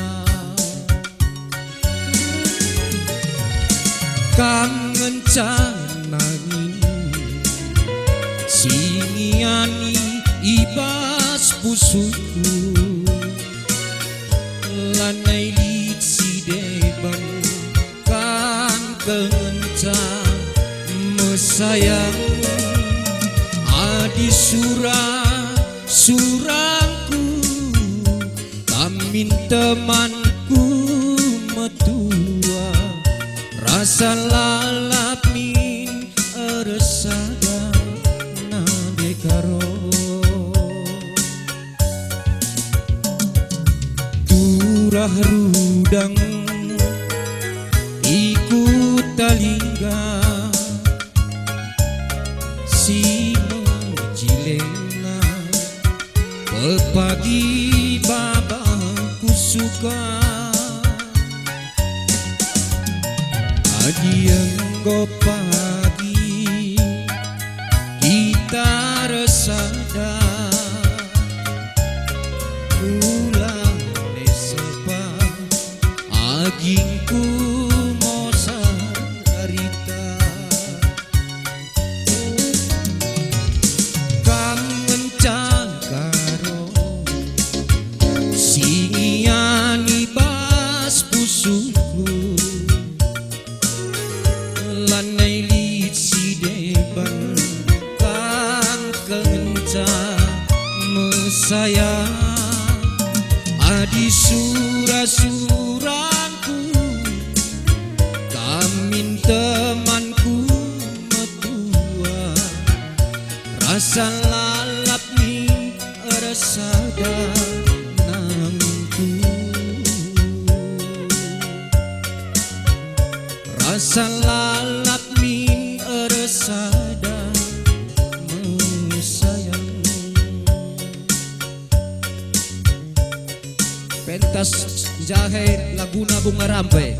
Kam ngenca nangin si ngiani i bas pusuhku, lanai lit si deban. Kam kenca mesayang adi sura surangku, kam min temanku metua, rasa lalap min ersada nande karo. Turah rudang i kuta Lingga, si mejilengna pepagi baba kusuka. Adi enggo pagi kita ersada, ulang ne sempat agingku mosar erita. Kam ngenca karo si ngiani bas pusuhku, lanai lit si deban. Kam kenca mesayang adi sura-surangku, kam min temanku metua, rasa lalap min ersada nangku. Rasa lalap min ersada mesayang. Pentas jahe laguna Bunga Rampe.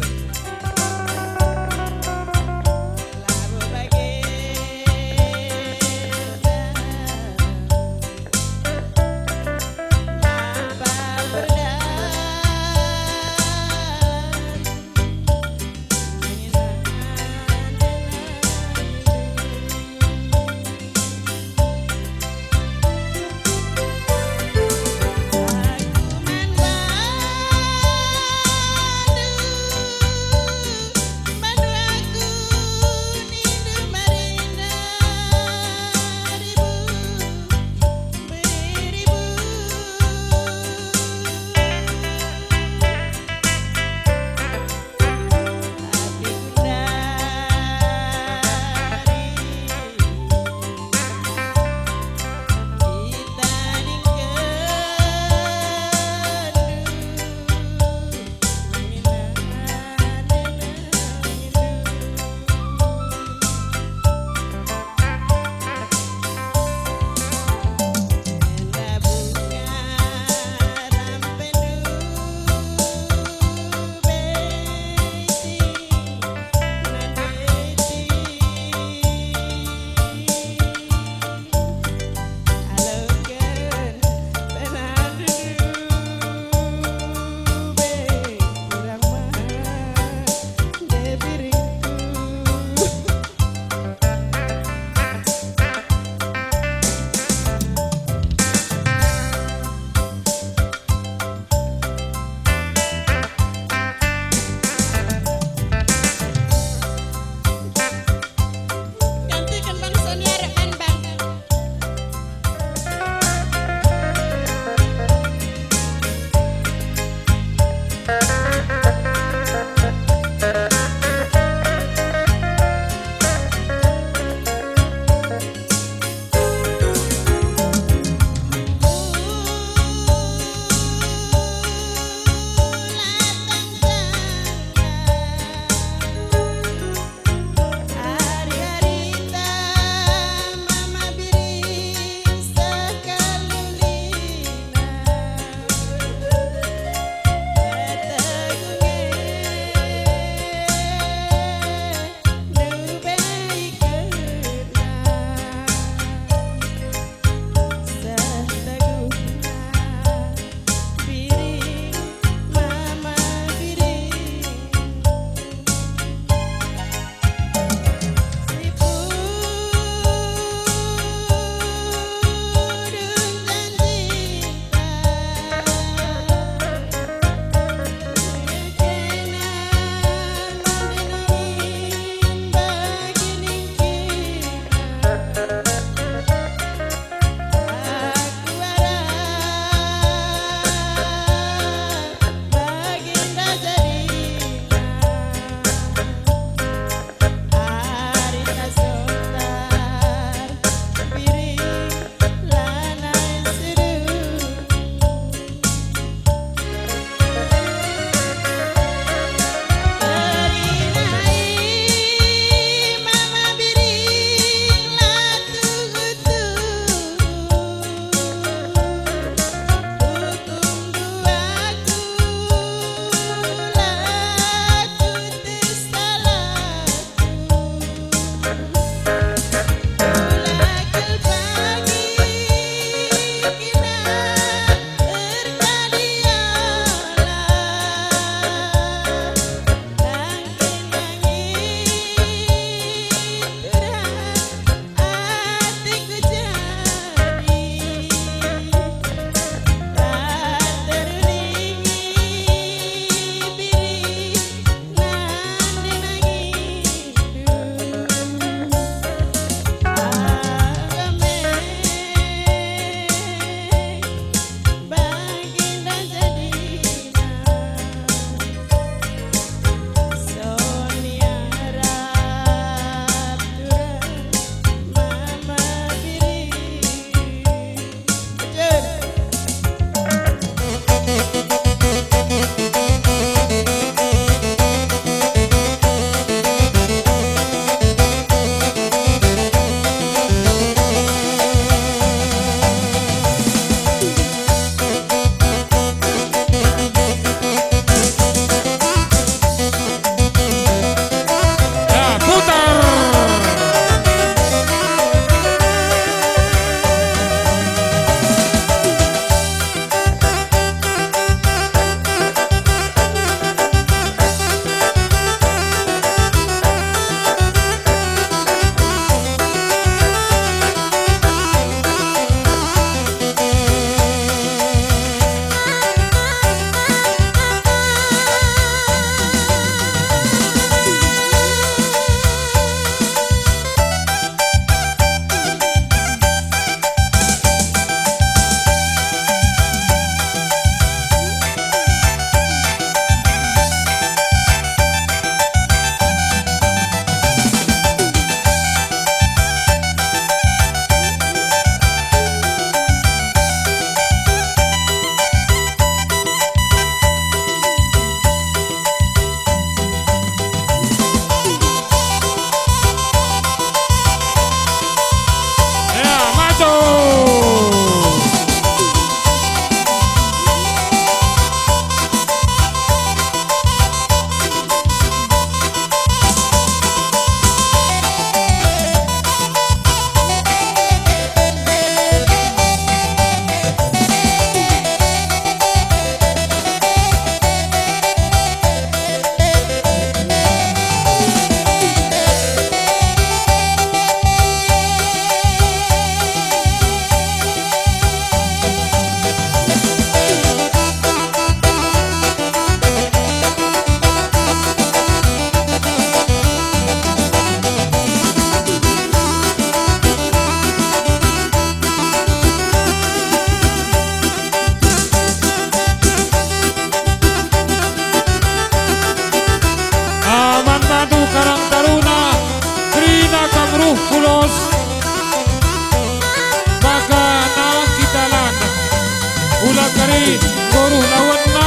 Enggo ruh lawanna,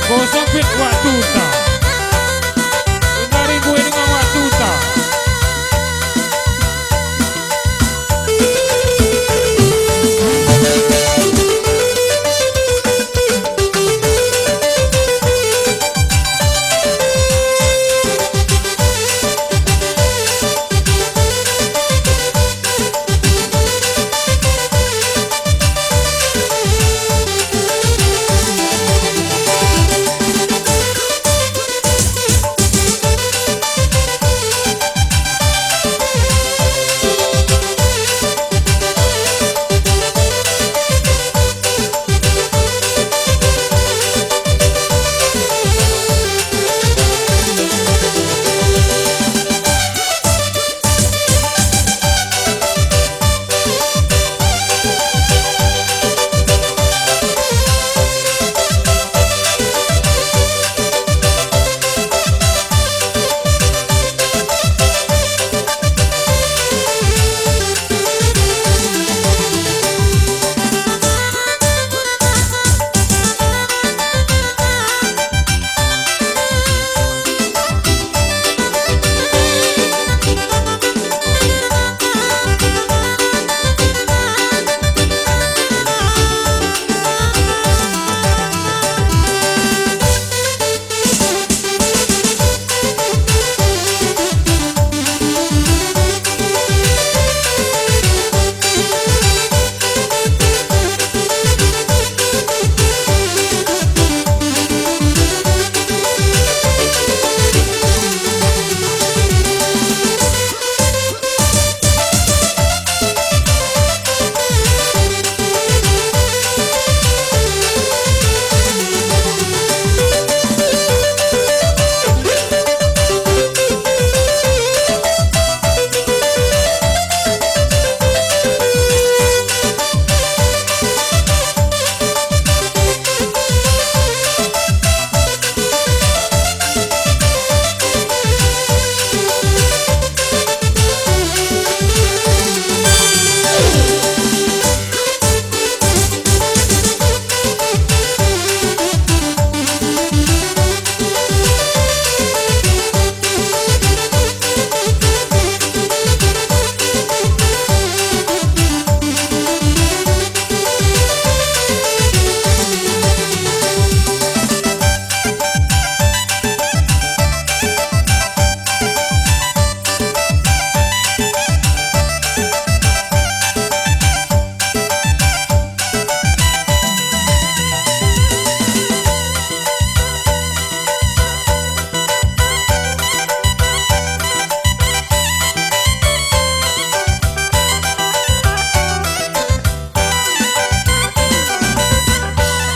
enggo sempit waktunta. Genari mbue denga waktunta.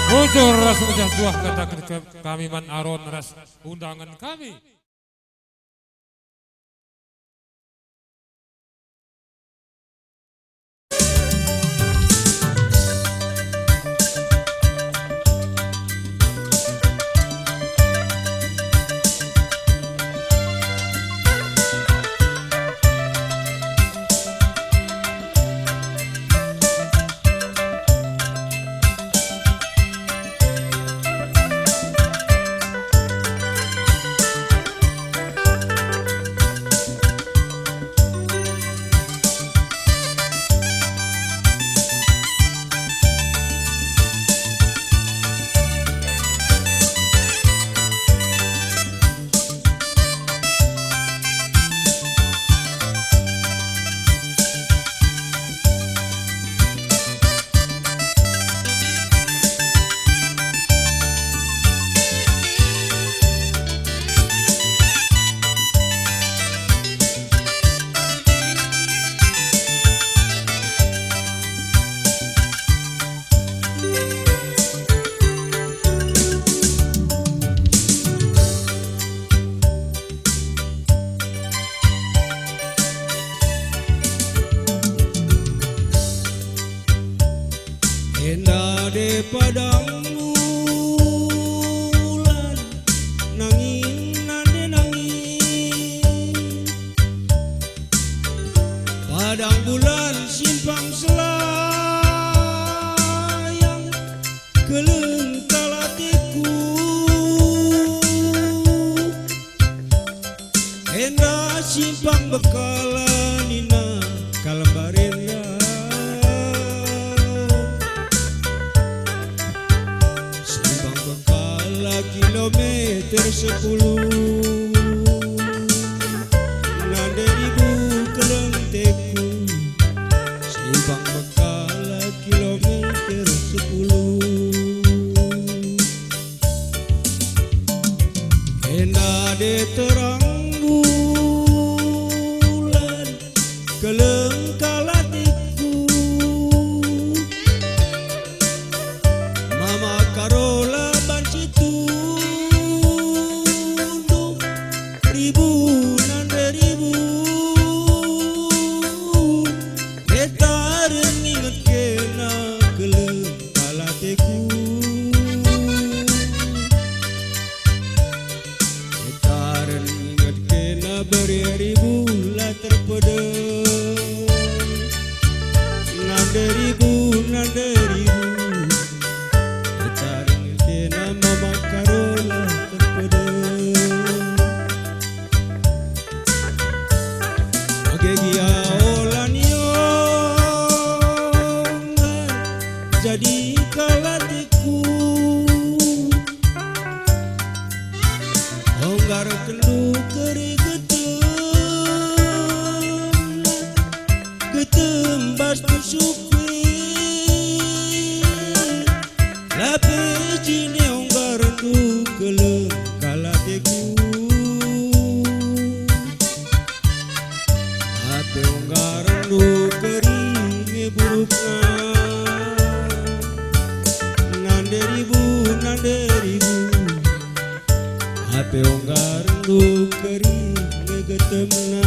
Bujur ras mejah juah kataken kami man Aron ras undangen kami. Enda de padang bulan, nangin nande nangin. Padang bulan simpang selayang, kele Tersepuluh, nande ribu keleng teku, Simpang Bekala kilometer sepuluh. Enda de terang bulan, keleng kal ateku. Mama Karola banci tunduh, ribu nande ribu, getaren nginget kena keleng kal ateku. Getaren nginget kena bere ribu la terpedeng. Nande ribu, nande ribu. Getaren nginget kena Mama Karola terpedeng. Bage gia ola nionggar jadi kal ateku. Onggar kendu keri getem, getem bas tusuk e. La pe jine onggarndu keleng kal ateku. Ate onggarndu keri nge burukna. Nande ribu, nande ribu. Ate onggarndu keri nge getemna.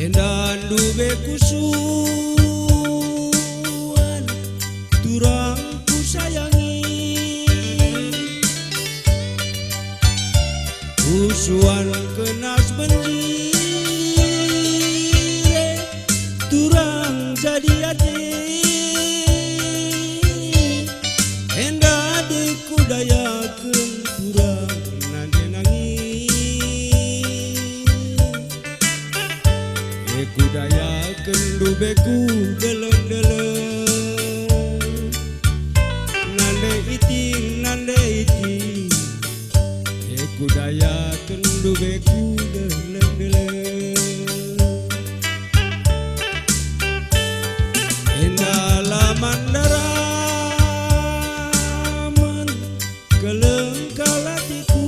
Enda ndube kusuan turang kusayangi. Kusuan kenas benjire turang jadi ate. Enda de kudayaken turang nande nangi. E kudayaken ndube ku deleng-deleng. Nande iting, nande iting. E kudayaken ndube ku deleng-deleng. Enda la mandaramen keleng kal ateku.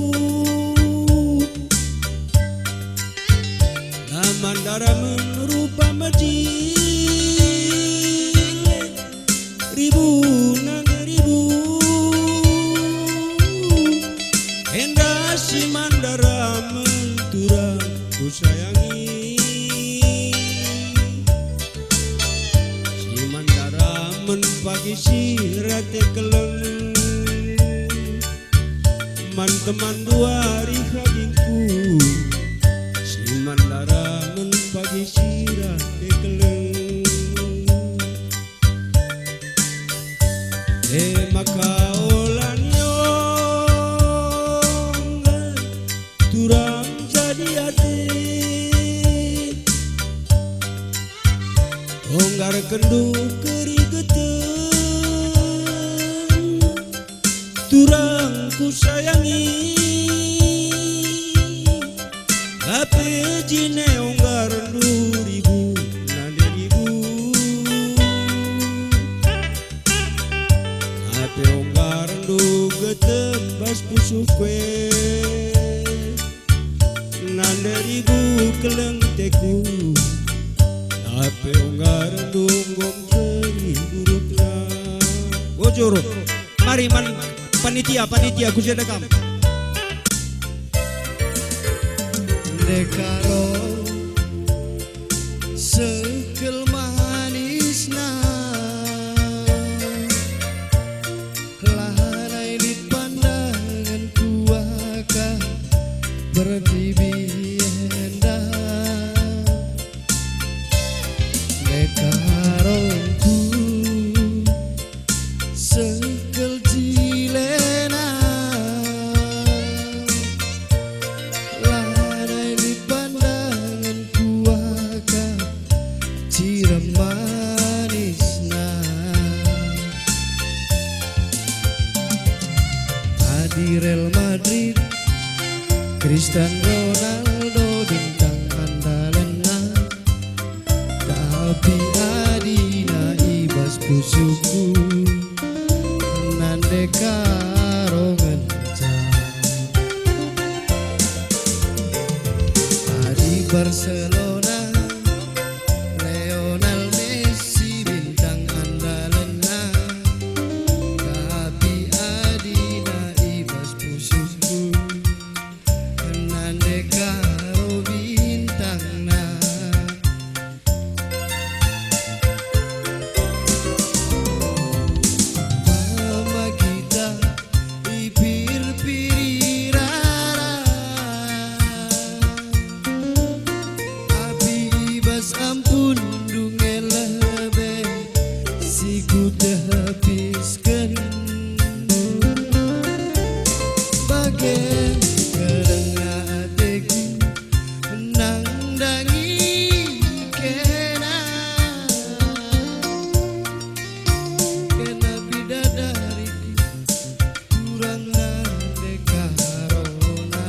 La mandaramen rupa mejile, ribu nande ribu. Enda si mandaramen turang kusayangi. Si mandaramen pagi si rate keleng. Man teman duari hagingku, si mandaramen pagi si rate keleng. E maka ola nionggar turang jadi ate. Onggarkenndu keri getem, turang kusayangi. Tapi jine onggarndu ribu nande ribu. Ate onggarndu getem. sukue. Nande ribu keleng teku, tapi unggar dunggom keri burukna. Bujur, mari man panitia, panitia ku jenda kam. Ndekaro sekel manisna. Lanai lit pandangen kuakap pertibi enda. Ndekarongku sekel jilena. Lanai lit pandangen kuakap cirem manisna. Adi Real Madrid, Cristiano Ronaldo bintang andalanna, tapi adina i bas pusuhku, nande karo ngenca. Adi Barcelona, Lionel Messi bintang andalanna, tapi adina i bas pusuhku, nande karo bintangna. Mama kita ipir-piri rara. Tapi i bas ampun dunge lebe si kutepisken. Bage kedeng ateku nandangi kena. Kena bidadariku, kurang nande karona.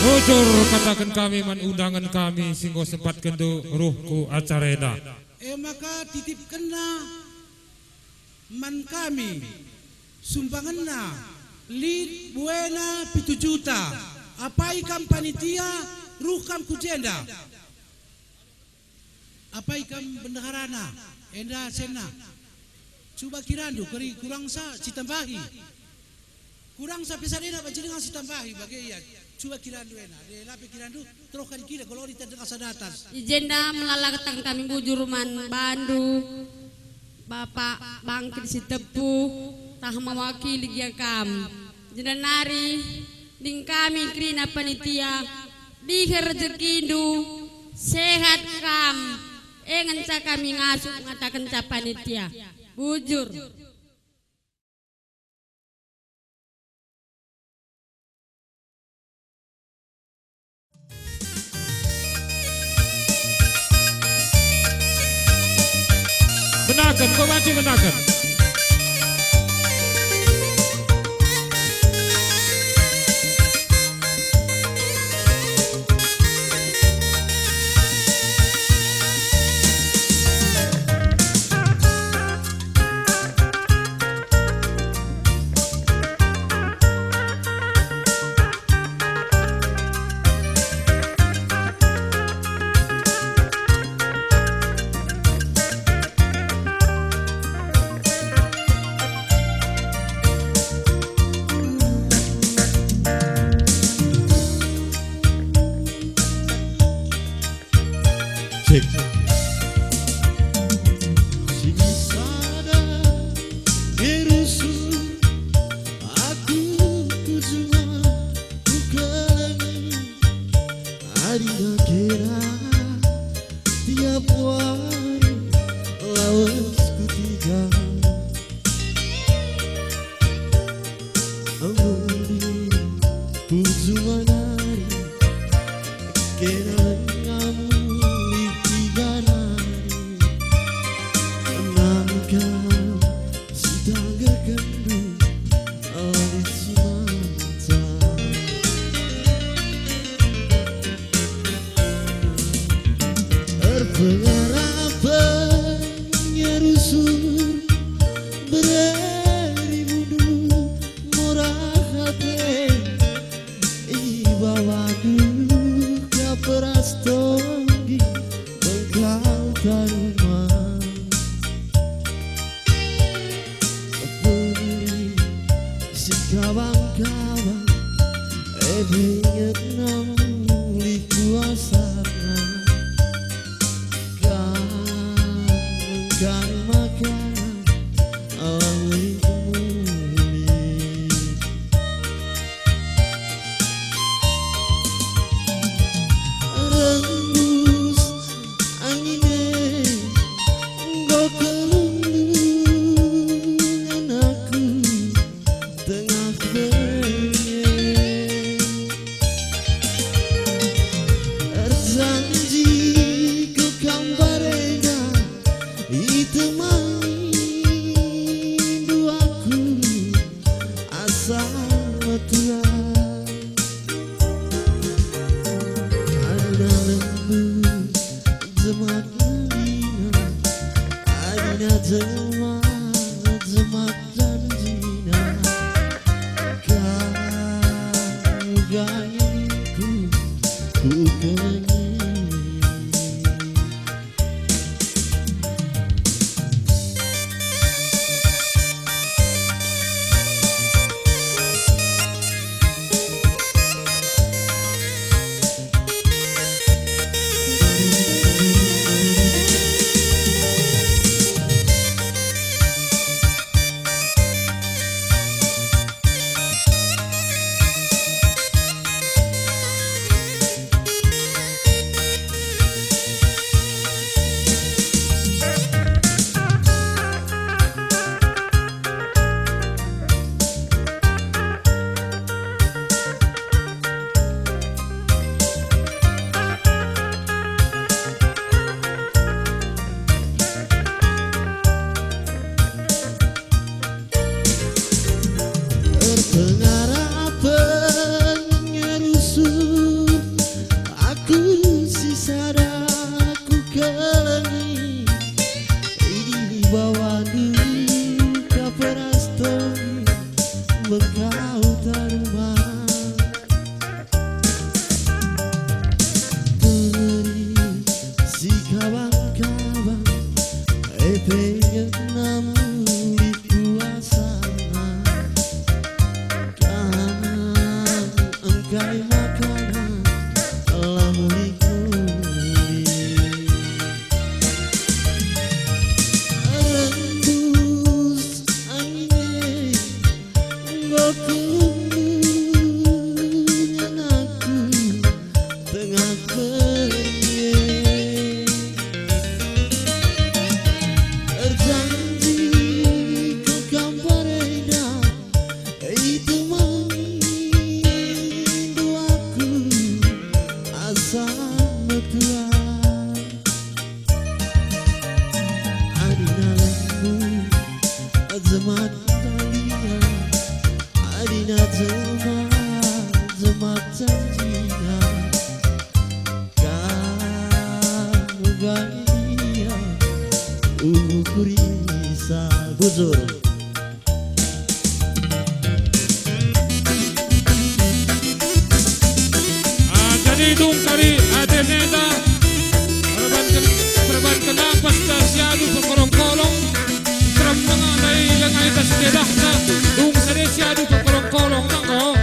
Bujur kataken kami man undangen kami si enggo sempatkenndu ruh ku acara enda. E maka titipkenna man kami sumbangenna lit buena pitu juta. Apai kam panitia, ruh kam ku jenda. Apai kam bendaharana, enda senna. Cuba kirandu, keri kurangsa sitambahi. Kurangsa pe sadena bagi dengan sitambahi, bage ia. Cuba kirandu ena, de lape kirandu, terohkan kira kalau ita dengar sadatas. I jenda melala kataken kami bujur man bandu, Bapak Bangkit Sitepu, tah mewakili gia kam. Jenda nari, ning kami kerina panitia, diher rejekindu, sehat kam, e ngenca kami ngasup ngatakenca panitia. Bujur. Benaken, kau banci benaken. Cek. Sini sada ngerusu aku kujua kukelengi adina kena tiap wari lawes kutiga. Amun puju manari, kena lengamu lit tiga nari. Nangka sitanggerkenndu lit si mancang. Erpengarapen ngerusur beri mundur murah ate, ibawandu ka peras tonggi bengkal tarumah. Pemeri si kawang-kawang, e ingetna mulih kuasana. Kam engkai makanan alam mulih. Rembus angin e enggo kelundunan aku tengah benge. Erjanji ku kam barenda, itemangindu aku asa metua. Adina lembu jemak nina, adina jelma jemak janjina. Kam gayangku, ku kelengi. Tuhan, adina lembu, jemat dahlia, adina jemat, jemat janjina. Kam uga ia ukurisa bujur. Ah, jadi dung kari ate neta, perbanken, perbanken napas ta siadu pekolong-kolong, terem mengenai lengai tas dedahta, dung sade siadu pekolong-kolong nangko.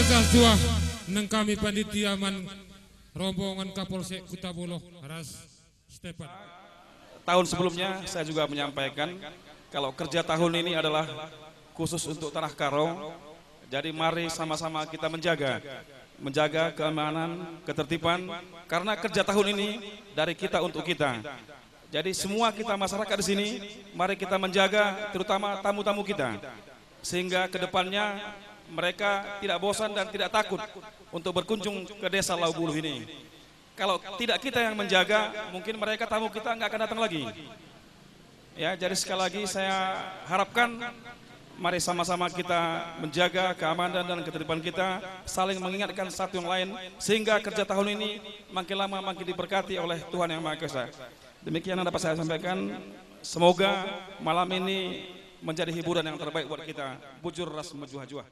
Suah-suah nengkami panitia man rombongan Kapolsek Kuta Boloh ras Stefan. Tahun sebelumnya saya juga menyampaikan kalau kerja tahun ini adalah khusus untuk Tanah Karo. Jadi mari sama-sama kita menjaga, menjaga keamanan, ketertiban, karena kerja tahun ini dari kita untuk kita. Jadi semua kita masyarakat di sini, mari kita menjaga terutama tamu-tamu kita. Sehingga ke depannya mereka tidak bosan dan tidak takut untuk berkunjung ke Desa Laubuluh ini. Kalau tidak kita yang menjaga, mungkin mereka tamu kita nggak akan datang lagi. Ya, jadi sekali lagi saya harapkan mari sama-sama kita menjaga keamanan dan ketertiban kita, saling mengingatkan satu yang lain, sehingga kerja tahun ini makin lama makin diberkati oleh Tuhan Yang Maha Kuasa. Demikian yang dapat saya sampaikan. Semoga malam ini menjadi hiburan yang terbaik buat kita. Bujur ras mejuah-juah.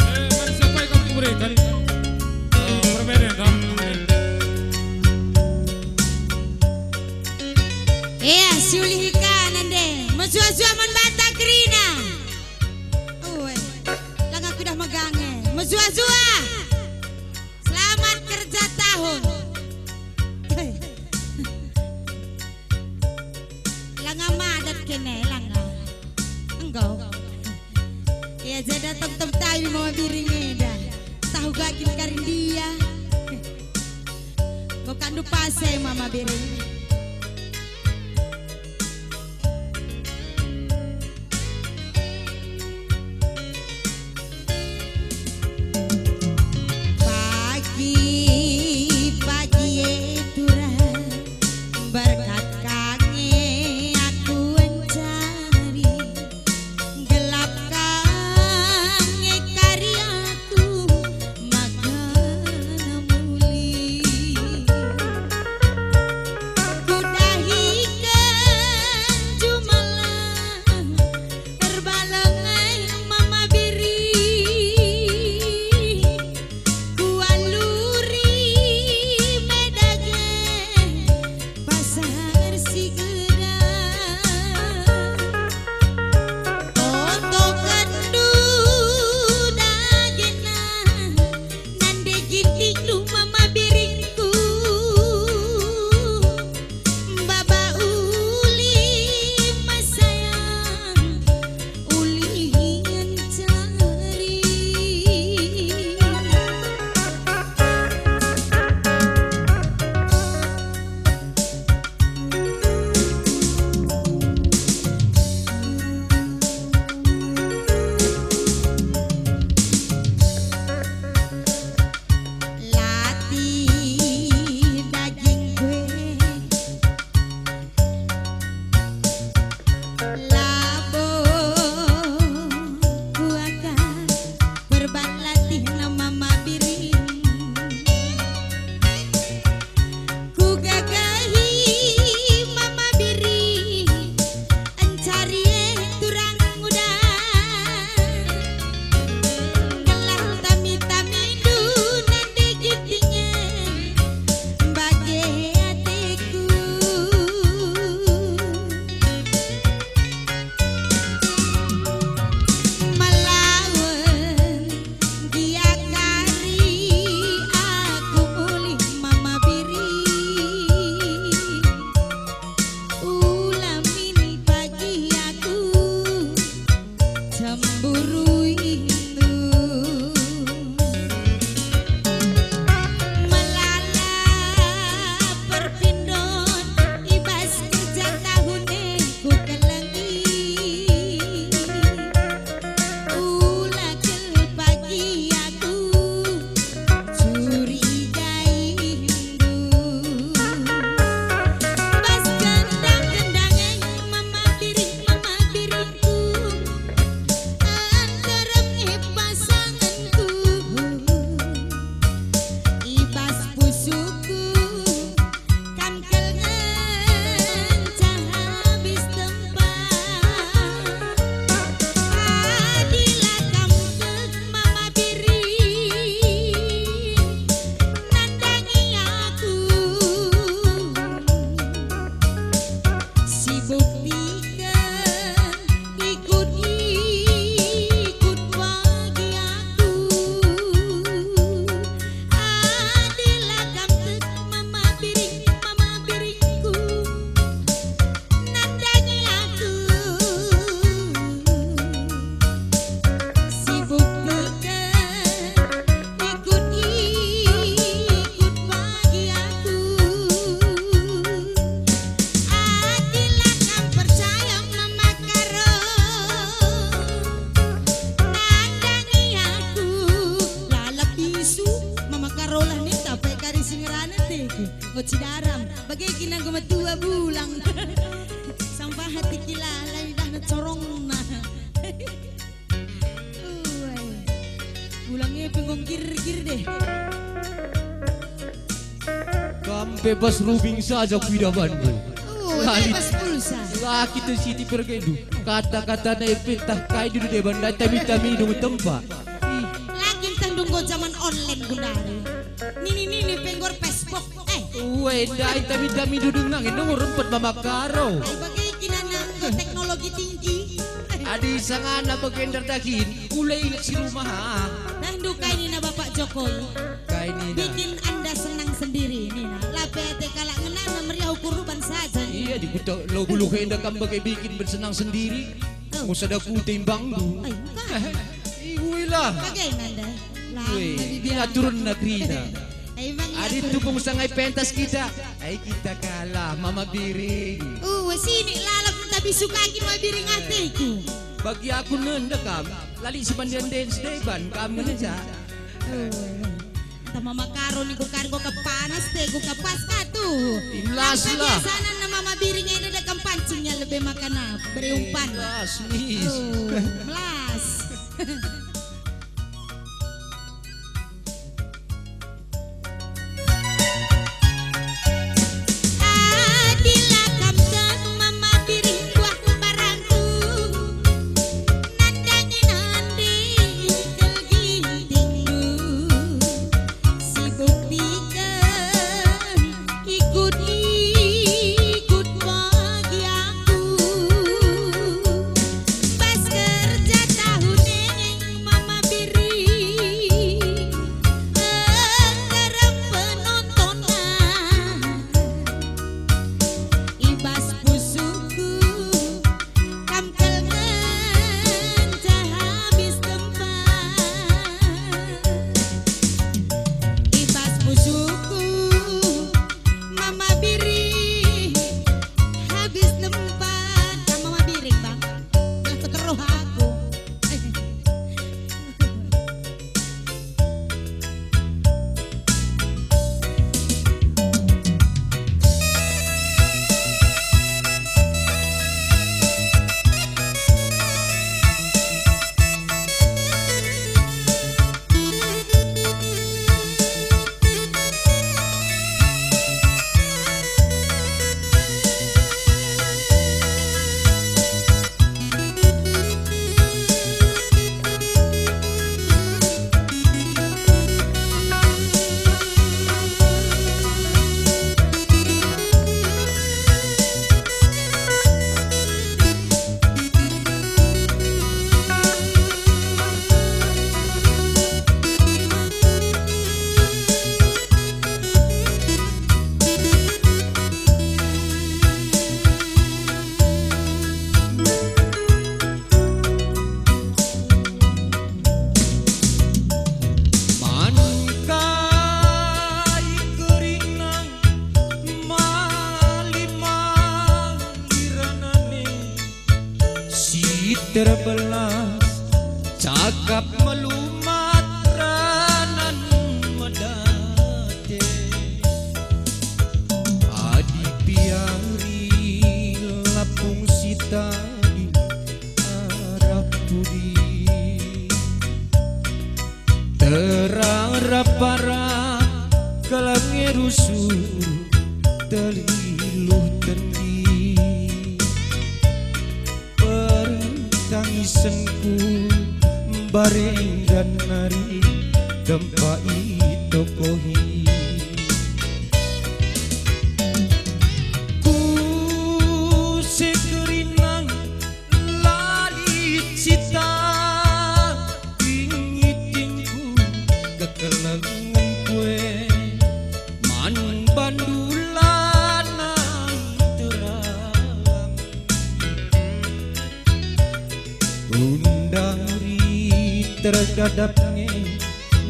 Eh, mari siapa ikut kuberikan, eh, permainan, kan? Ea, siulih ikanan deh. Mejuah-juah man banta kerina. Ue, langa kudah megange. Mejuah-juah. Selamat kerja tahun. Langa madat kene, langa. Enggo. Ya, jada temtem tawi Mama Biring eda. Tahu gagin karindia. Kau kandu pase Mama Biring. Pagi, pagi e turah, berkat ka nge aku encari, gelap ka nge kari aku maka muli. Enggo cidaram, bage kin enggo metua bulang. Sampah hati kila, la idahna corongna. Uai. Bulang e pe enggo nggir-nggir deh. Kam bebas rubing saja kuidah bandu. Oh, bebas pulsa. La kita siti pergendu. Kata-kata nai pentah kai dulu deba ndai tami-tami dung tempa. Ih. La kin tah dung enggo zaman online gundari. Nini-nini pe enggo Facebook. Eh. Uai, ndai tami-tami dudung nangin nunggu rempet Mama Karo. Ai bage kin anak enggo teknologi tinggi. Adi sangana bagenda dahin, ula inget si rumah, ah. Nah, ndu kai nina Bapak Jokowi? Kai nina? Bikin Anda senang sendiri, nina. La pe ate kalak ngenana meriah ukur ruban saja, nina. Iya, di kuta lo bulu enda kam bage bikin bersenang sendiri. Oh. Musa daku timbangku. Ai, bukan. Iuilah. Bagaimana? Weh, aturen negeri na. Ai, bang, adi tupung sangai pentas kita, ai kita kalah, Mama Biring. Uh, sini lalap tapi sukaki Mama Biring ateku. Bagi aku nenda kam, lali si pandian den sedeban kam ngenca. Uh, entah Mama Karo ni ku kari ku kepanas te ku kepas katu. Imlas lah. Biasana na Mama Biring enda da kam pancing ya lebih makan apa, beri umpan. Imlas, mis. Uh, melas. Adila kam teh Mama Biring buah barangku, nandangi nande kel gintingku, si buktiken ikut-ikut bagi aku. Bas kerja tahun e Mama Biring, enggerem penontonan. I bas pusuhku, kam kal ngenca habis tempat. I bas pusuhku, Mama Biring, habis tempat. Kam Mama Biring, Bang. Lah keteruh aku. Man kai kerina mali-mali ranane si terbelas, cakap melumat ranan medate. Adi piari lapung si tadi arah pudi. Terang rap-arap kalang e rusur teliluh tendi. Pertangisenku mbarenda nari dempa itokohi. Ku si kerina la lit cita, ngitingku kekelengen kue, man bandu lanai teralang. Gundari terkadap nge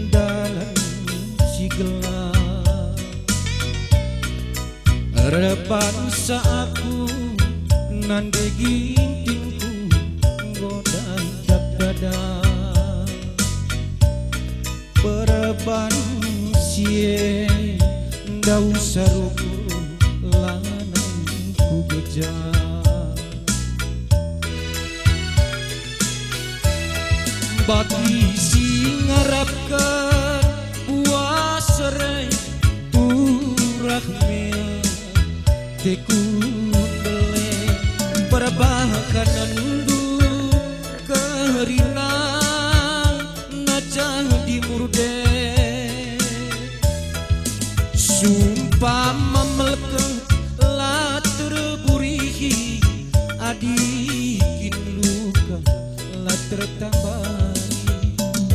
dalan si gelap. Erbansa aku nande gintingku enggo dadak-dadak. Perban si e Dausa rukun lanai kugeja. Bagi si ngarapken buah serai turah mea, tekun bele perbahanenndu kerina najah di murde. Sumpama melkeh la terburihi, adi kin luka la tertambari,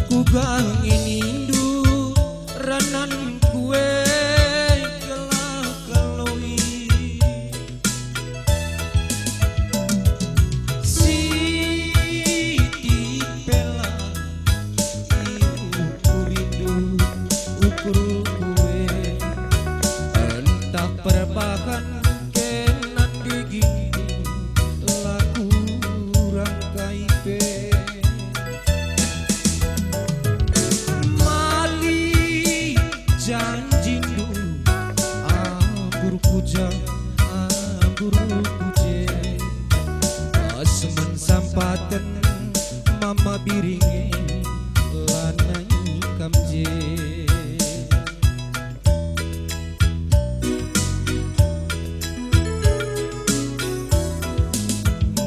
kuga nge nindu ranan kue gelah kaloi. Siti pela iukurindu ukur kue, entah perbahan kenan digin laku rangkai pe. Mali janjindu, ambur kuja, ambur kuje, asmen sampaten mama biringe lanai kam je.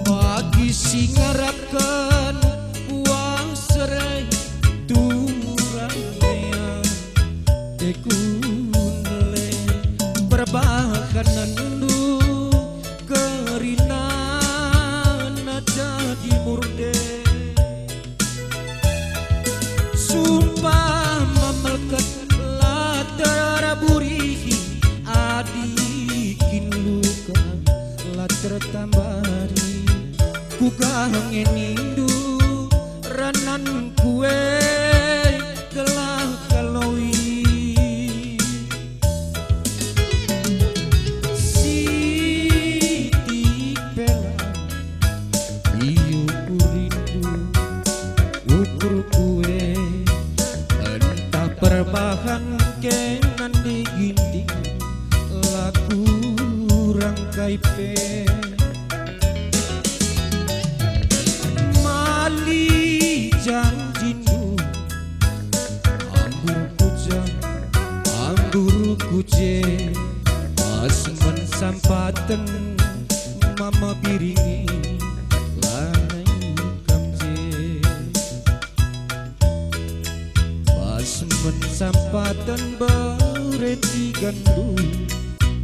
Bagi si ngarapken buah serai turang lea, tekun le perbahanenndu kerina najah di murde. Sumpama melkeh la terburihi, adi kin luka la tertambari, kuga nge nindu ranan kue gelah kaloi. Siti pela iukurindu ukur kue, entah perbahan kenan digin laku rangkai pe. Mali janjindu, ambur kuja, ambur kuje, asmen sampaten mama biringi lanai kam je. Asmen sampaten bereti gandu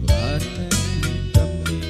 lanai kam je.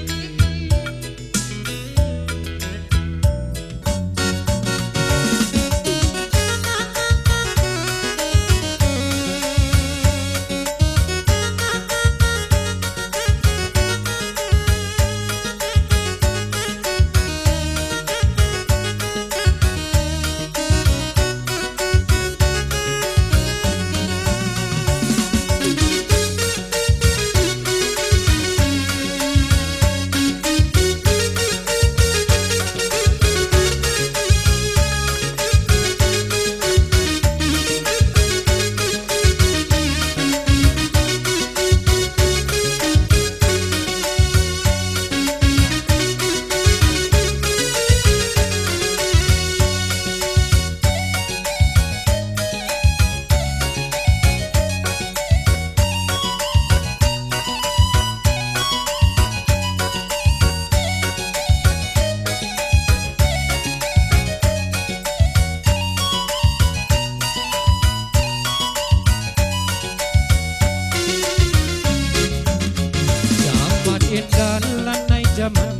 Jaman enda lanai jaman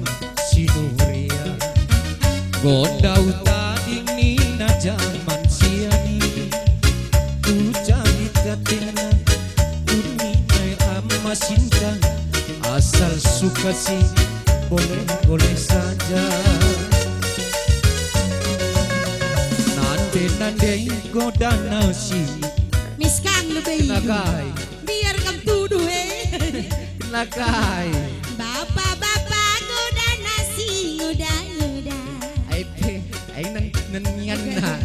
si nuria. Gondau tading nina jaman si adi. Kucalit atena, kunina ama sinta, asal suka si boleh-boleh saja. Nande-nande godana si. Miskang lebih. Kena kai. Biar kam tuduh, he. Kena kai. Bapa-bapa godana si nguda-nguda. Ai pe, ai nen, nen nianna.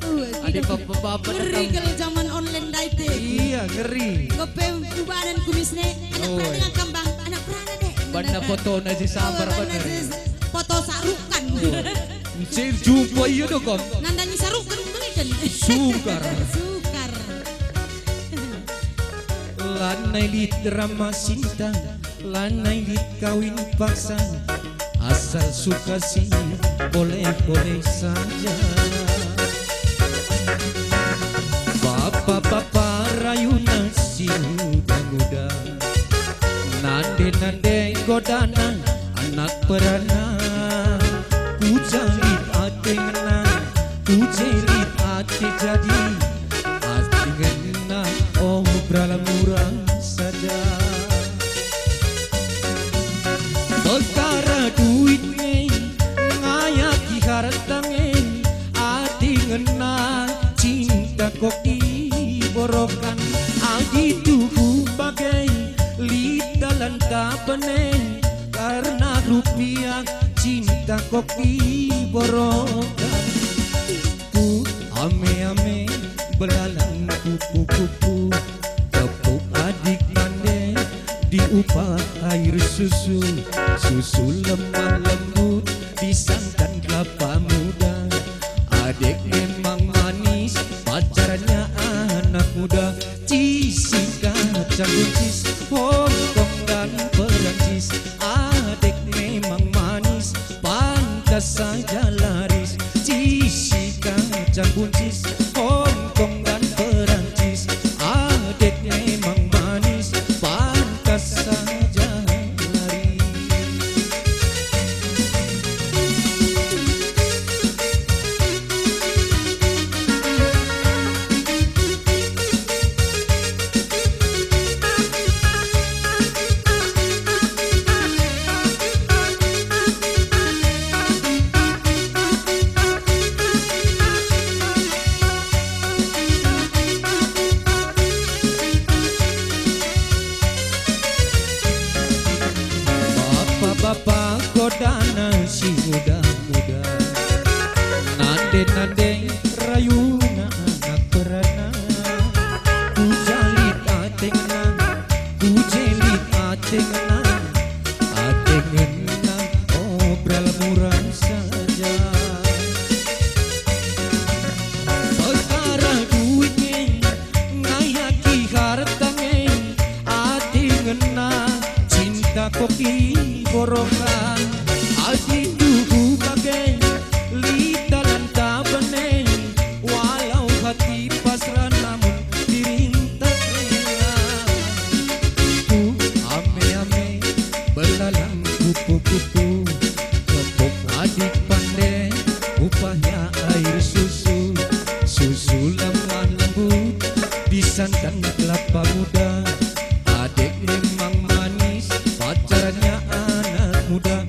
Uh, ade Bapak-bapak ngeri datang. Kal zaman online ndai te. Iya, ngeri. Kepe ubanan kumis ne, anak Oh. peranan dengan kambang, anak peranan deh. Banna fotona si sabar Oh, banna bener. si foto sarukan. Oh. Cil jumpa iya do kom. Nandangi sarukan belikan. Sukar. Sukar. Lanai lit rama sinta, lanai lit kawin paksa, asal suka si boleh-boleh saja. Bapa-bapa rayuna si muda-muda, nande-nande godana anak perana, ku ja lit ate ngena, ku ja lit ate jadi, ate ngena, oh, berala murah saja. Pekara duit nge, ngayaki harta nge, ate ngena, cinta kok iborokan, adi tuhu bage, lit dalan ta bene, karena rupiah cinta kok iborokan. Ku ame-ame belalang kupu-kupu, tepuk adik pande diupah air susu, susu lemah lembut disantan kelapa muda. Adek memang manis, pacarnya anak muda. Cisi kacang buncis, Hongkong dan Perancis. Adek memang manis, pantas saja laris. Cisi kacang buncis, Hongkong dan Perancis. Adek memang manis, pantas saja laris. Bapa-bapa godana si muda-muda, nande-nande rayuna anak perana. Ku ja lit ate ngena, ku ja lit ate ngena, ate ngena, oh, berala murah saja. Pekara duit nge, ngayaki harta nge, ate ngena, cinta kok iborokan. Adi tuhu bage, lit dalan ta bene, walau hati pasrah namun dirinta rela. Ku ame-ame belalang kupu-kupu, tepuk adik pande upahnya air susu, susu lemah lembut disantan kelapa muda. Adek memang manis, pacarnya anak muda.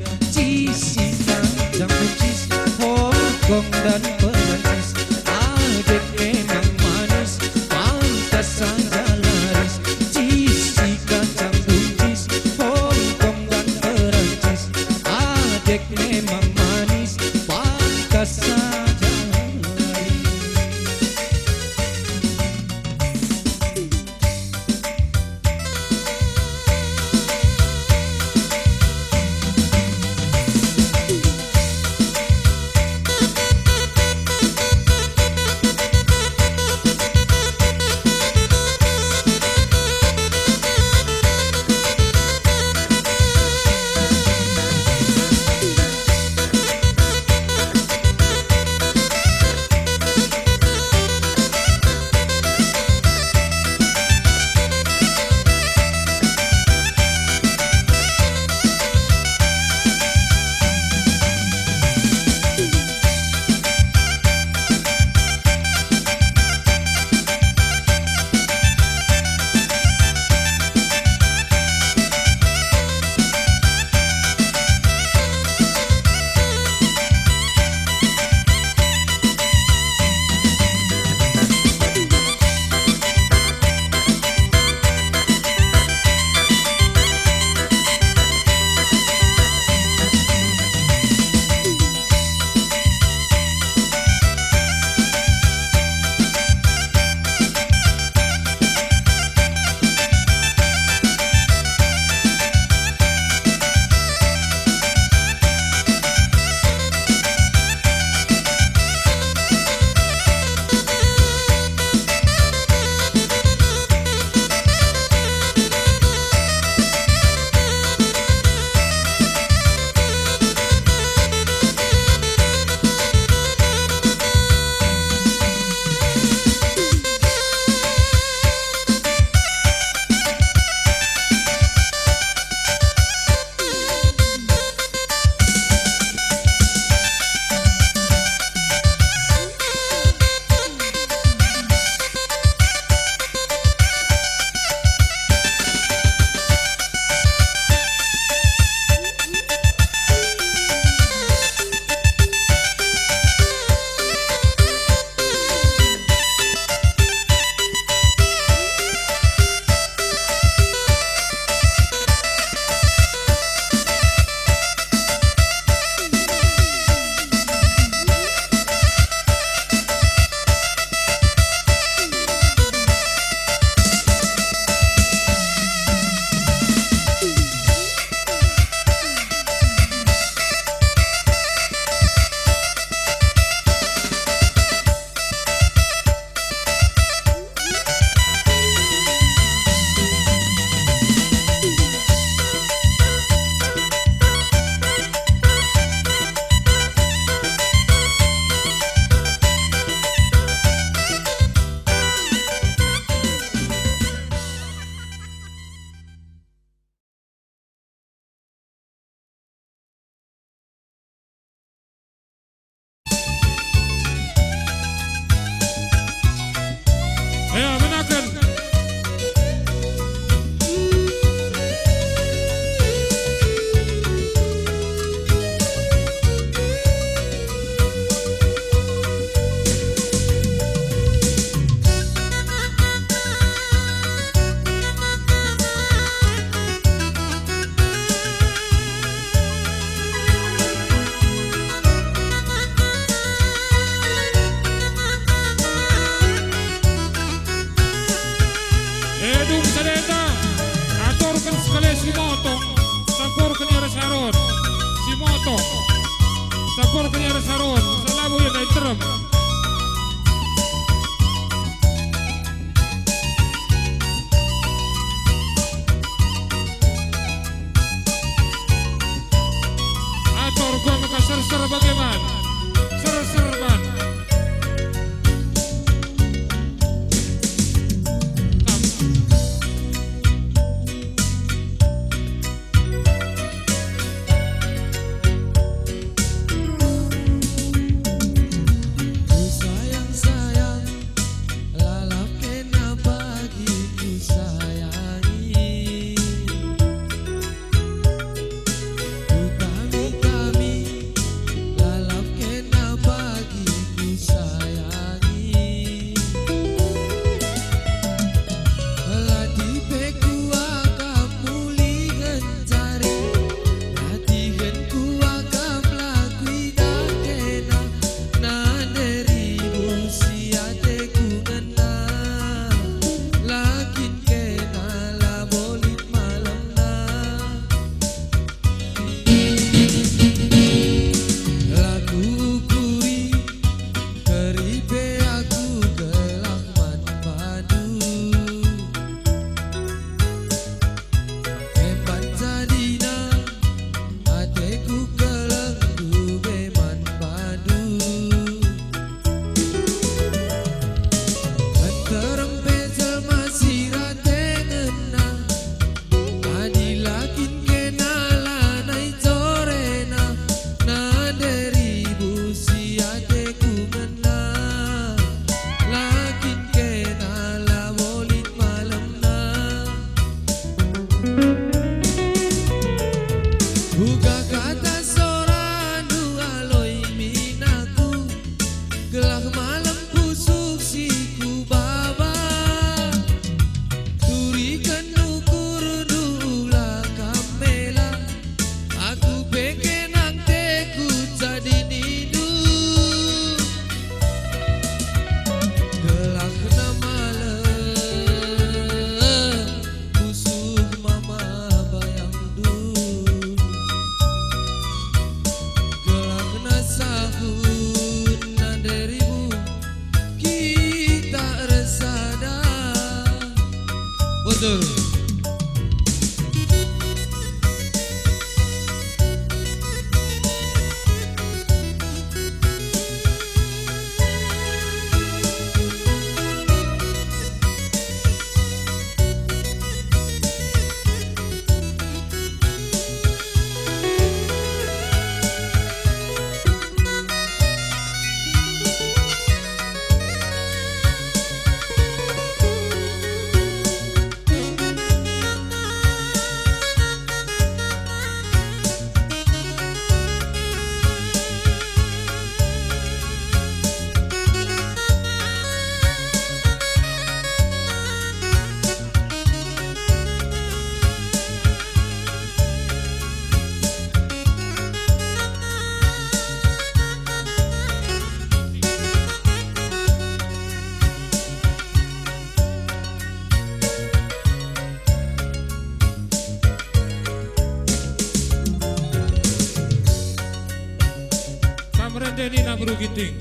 Nina beru Ginting.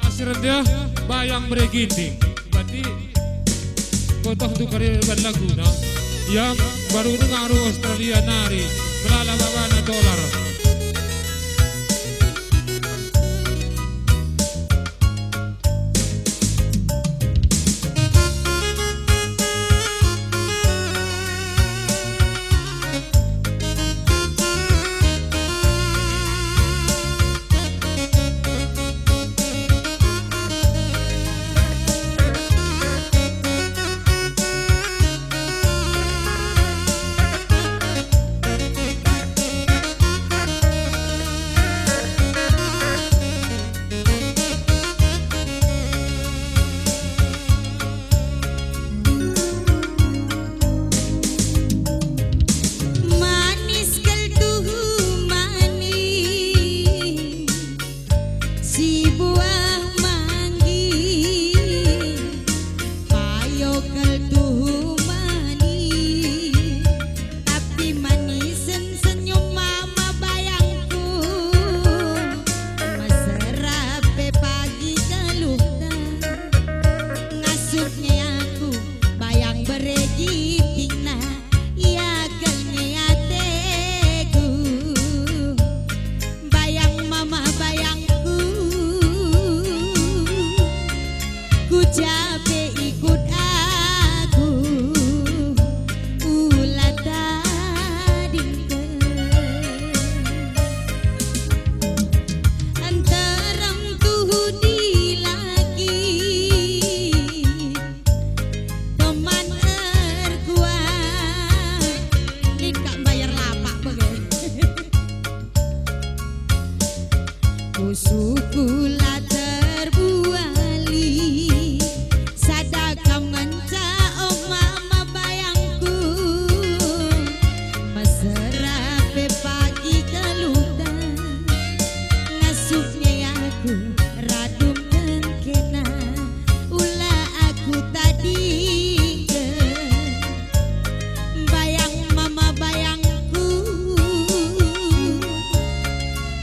Asir ndia bayang bere Ginting. Berarti kotoh tu kari ban laguna. Yang baru dengar Australia nari. Melala babana tolar. Manis kal tuhu manis, si buah manggis, payo kal tuhu manis. Tapi manisen senyum mama bayangku, mesera pe pagi geluhta. Ngasup nge aku bayang bere Gintingna, ia kal nge ateku. Bayang mama bayangku, ku ja pe ikut aku, ula tadingken. Nterem tuhu dilaki, teman erkuah, lit kak mbayar lapak bage. Pusuhku la terbuali, sada kam ngenca, oh mama bayangku. Mesera pe pagi geluhta, ngasup nge aku radumken kena, ula aku tadingken. Bayang mama bayangku,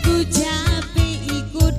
ku ja pe ikut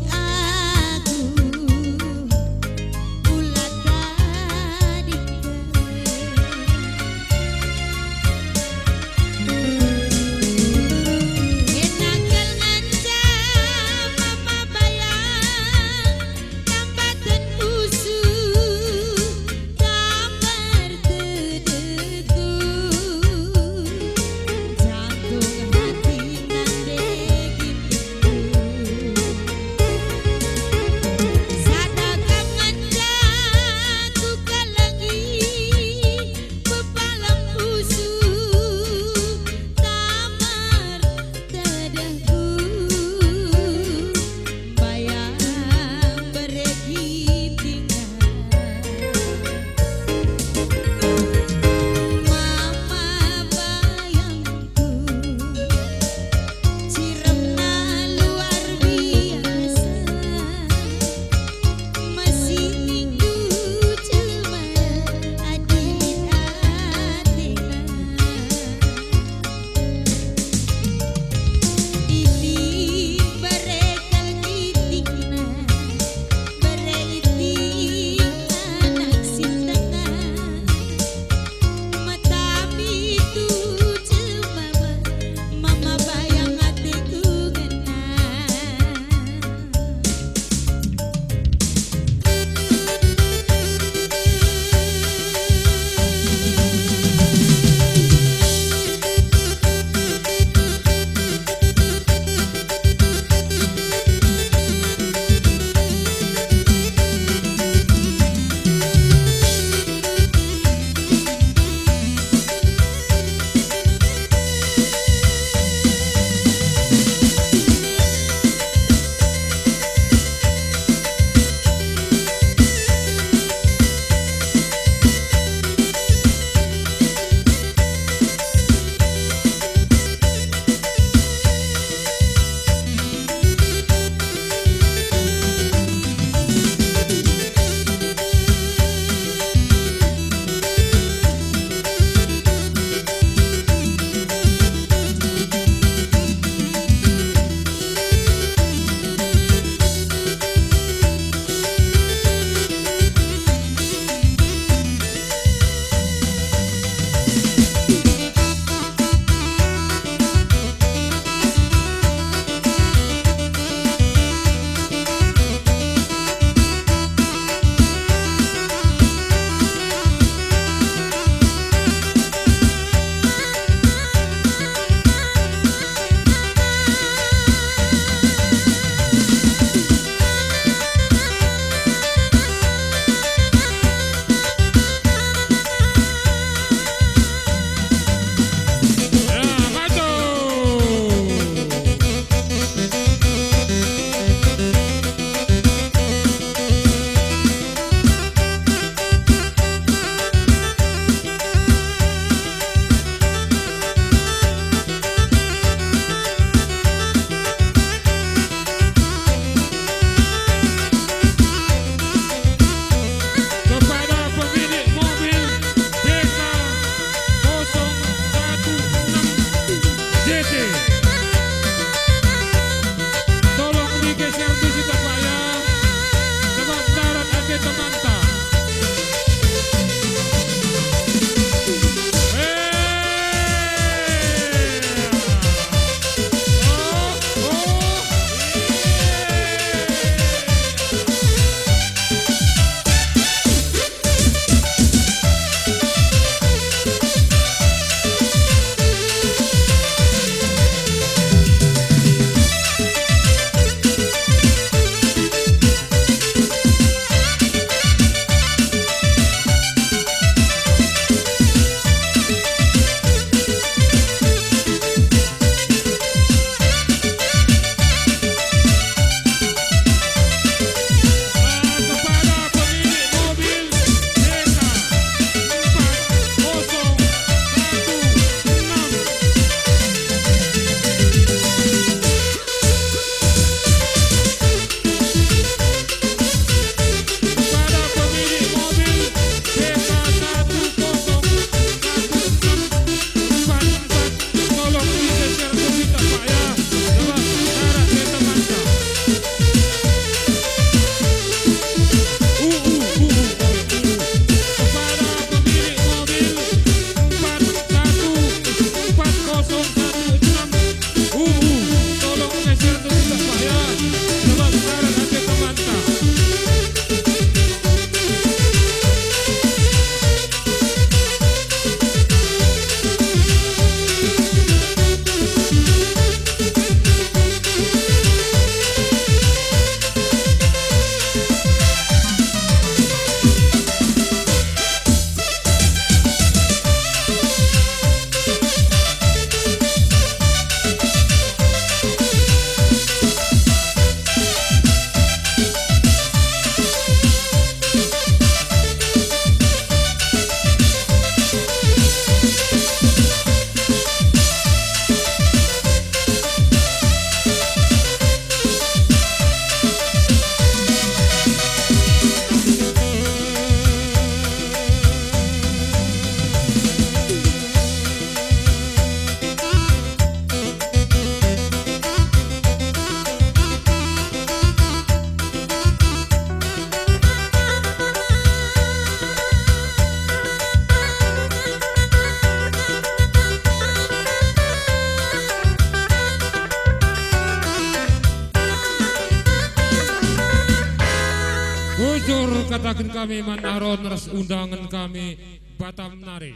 Taken kami man Aron ras undangen kami Batam nari.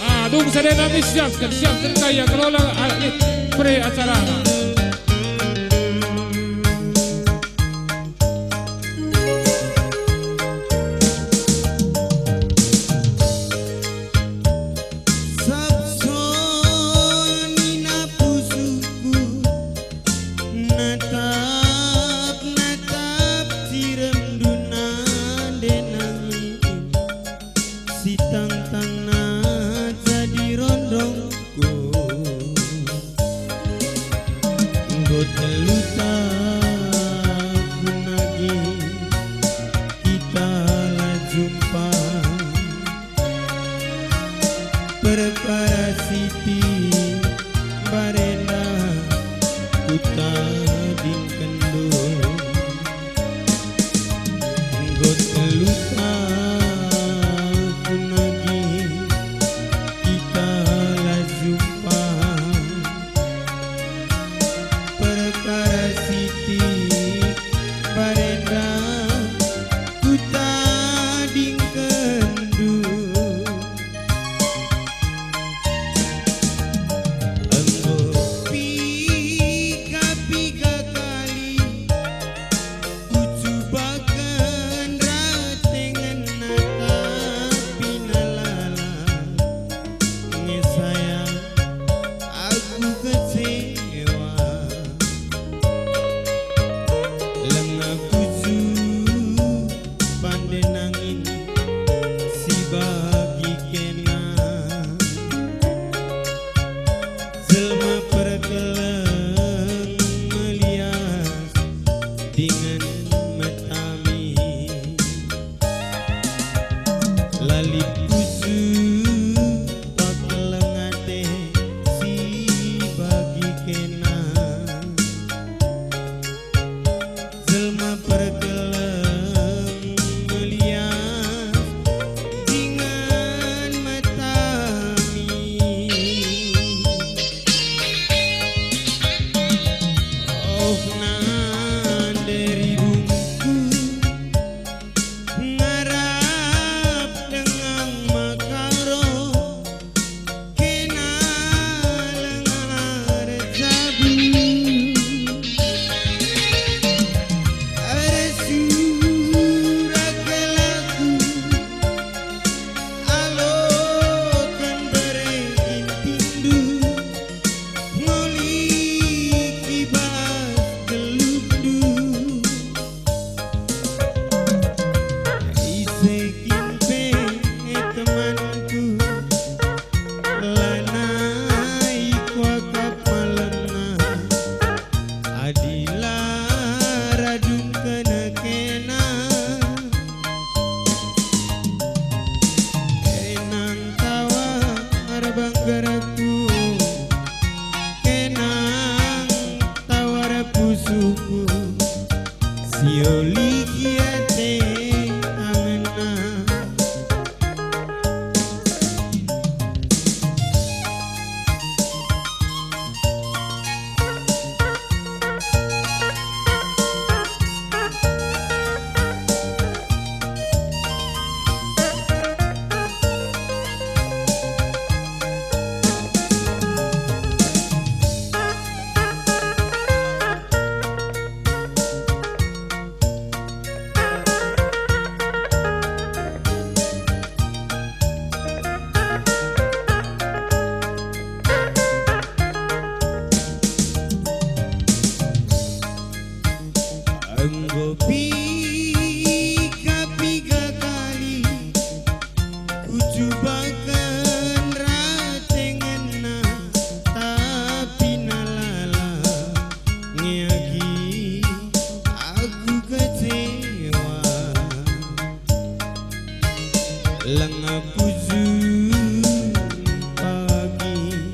Ah, dung sada nami siapken, siapken kai yang kelola, ah, eh, pre acarana. Sabsoni na pusuhku, natap, natap ciremndu nande nangin. Si tangtangna jadi rondongku. Enggo telu tahun agi kita la jumpa. Perkara siti barenda kutadingkenndu. Enggo telu tahun agi kita la jumpa. Perkara siti barenda kutadingkenndu. Enggo piga-piga kali kucubaken ratengenna, tapi nalala nge sayang aku kecewa. Lenga pusuh pande nangin si bagi kena. Jelma perkeleng melias dingen metami. La lit pusuh pakeleng ate si bagi kena. Jelma perkeleng melias dingen metami. Oh, nande ribungku ngarap denga maka ro. Kena lenga erjabu, ersura kelaku, aloken bere intindu, nguliki bas gelundu. Ise kin pe temanku, lanai kuakap malemna, adi la radungken kena. Kenang tawar banggerku, kenang tawar pusuhku, si uligi ate angenna. Enggo piga-piga kali kucubaken ratengenna, tapi nalala nge agi aku kecewa. Lenga pusuh pagi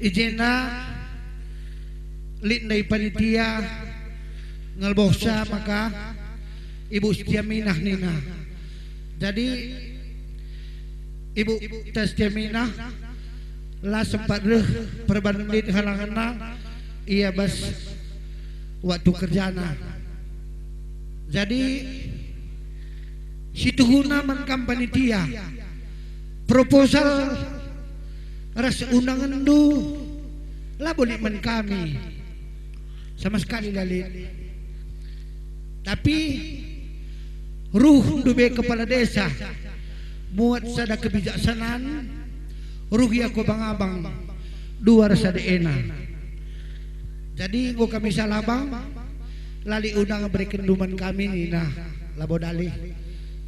I jenda lit ndai panitia ngelbohsa maka Ibu Setia Minah nina. Jadi Ibu ta Setia Minah la sempat reh perban lit halangenna ia bas waktu kerjana. Jadi, situhuna man kam panitia, proposal ras undangenndu labo lit man kami. Sama sekali la lit. Tapi, ruh ndube kepala desa, muat sada kebijaksanaan, ruh ia ku abang-abang, dua ras adeena. Jadi enggo kami salah bang, la lit undangan berekenndu man kami nina, labo dalih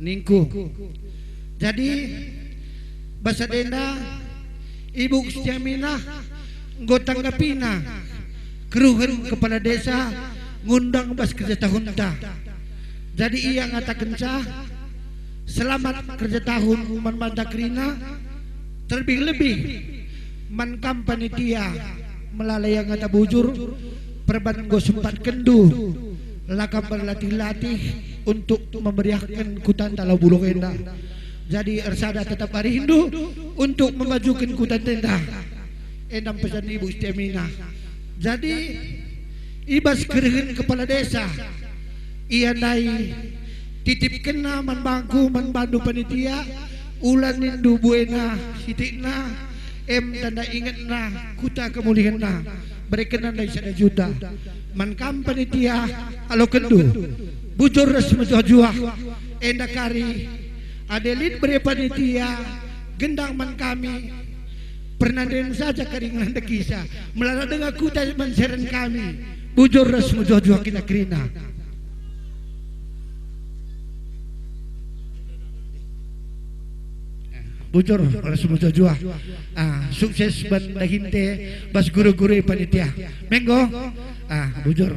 ningku. Jadi bas enda Ibu Setia Minah enggo tanggapina keruhen kepala desa ngundang bas kerja tahunta. Jadi ia ngatakenca, selamat kerja tahun man banta kerina, terlebih-lebih man kam panitia, melala ia ngata bujur, perban enggo sempatkenndu la kam berlatih-latih untuk memeriahken kutanta Lau Buluh enda. Jadi ersada tetap arihndu untuk memajuken kutanta enda. Enda pesan Ibu Setia Minah. Jadi, i bas kerehen kepala desa, ia ndai titipkenna man bangku, man bandu panitia, ula nindu buena sitikna, em tanda ingetna kuta kemulihenna, berekenna ndai sada juta. Man kam panitia, alokenndu, bujur ras mejuah-juah, enda kari, adi lit bere panitia, gendang man kami, pernanden saja kari ngendekisa, melala denga kuta man seren kami, bujur ras mejuah-juah kina kerina. Bujur ras mejuah-juah. Ah, sukses ban dahinte bas guru-guru panitia. Menggo? Ah, bujur.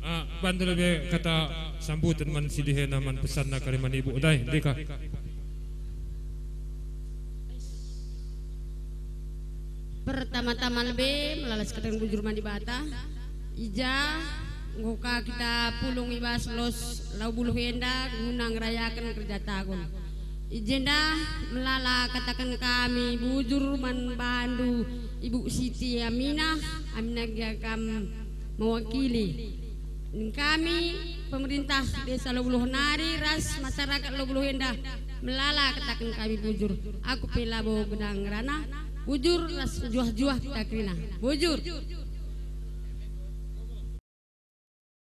Ah, bantu lebe kata sambutan man si dihena man pesanna kari man ibu. Dai, dika. Pertama-tama lebe melala sikataken bujur man Dibata. I ja enggo ka kita pulung i bas los Lau Buluh enda guna ngerayaken kerja tahun. I jenda melala kataken kami bujur man bandu Ibu Siti Aminah, Aminah gia kam mewakili. Kami, pemerintah Desa Lau Buluh nari ras masyarakat Lau Buluh enda melala kataken kami bujur. Aku pe labo gedang ngerana, bujur ras juah-juah kita kerina. Bujur.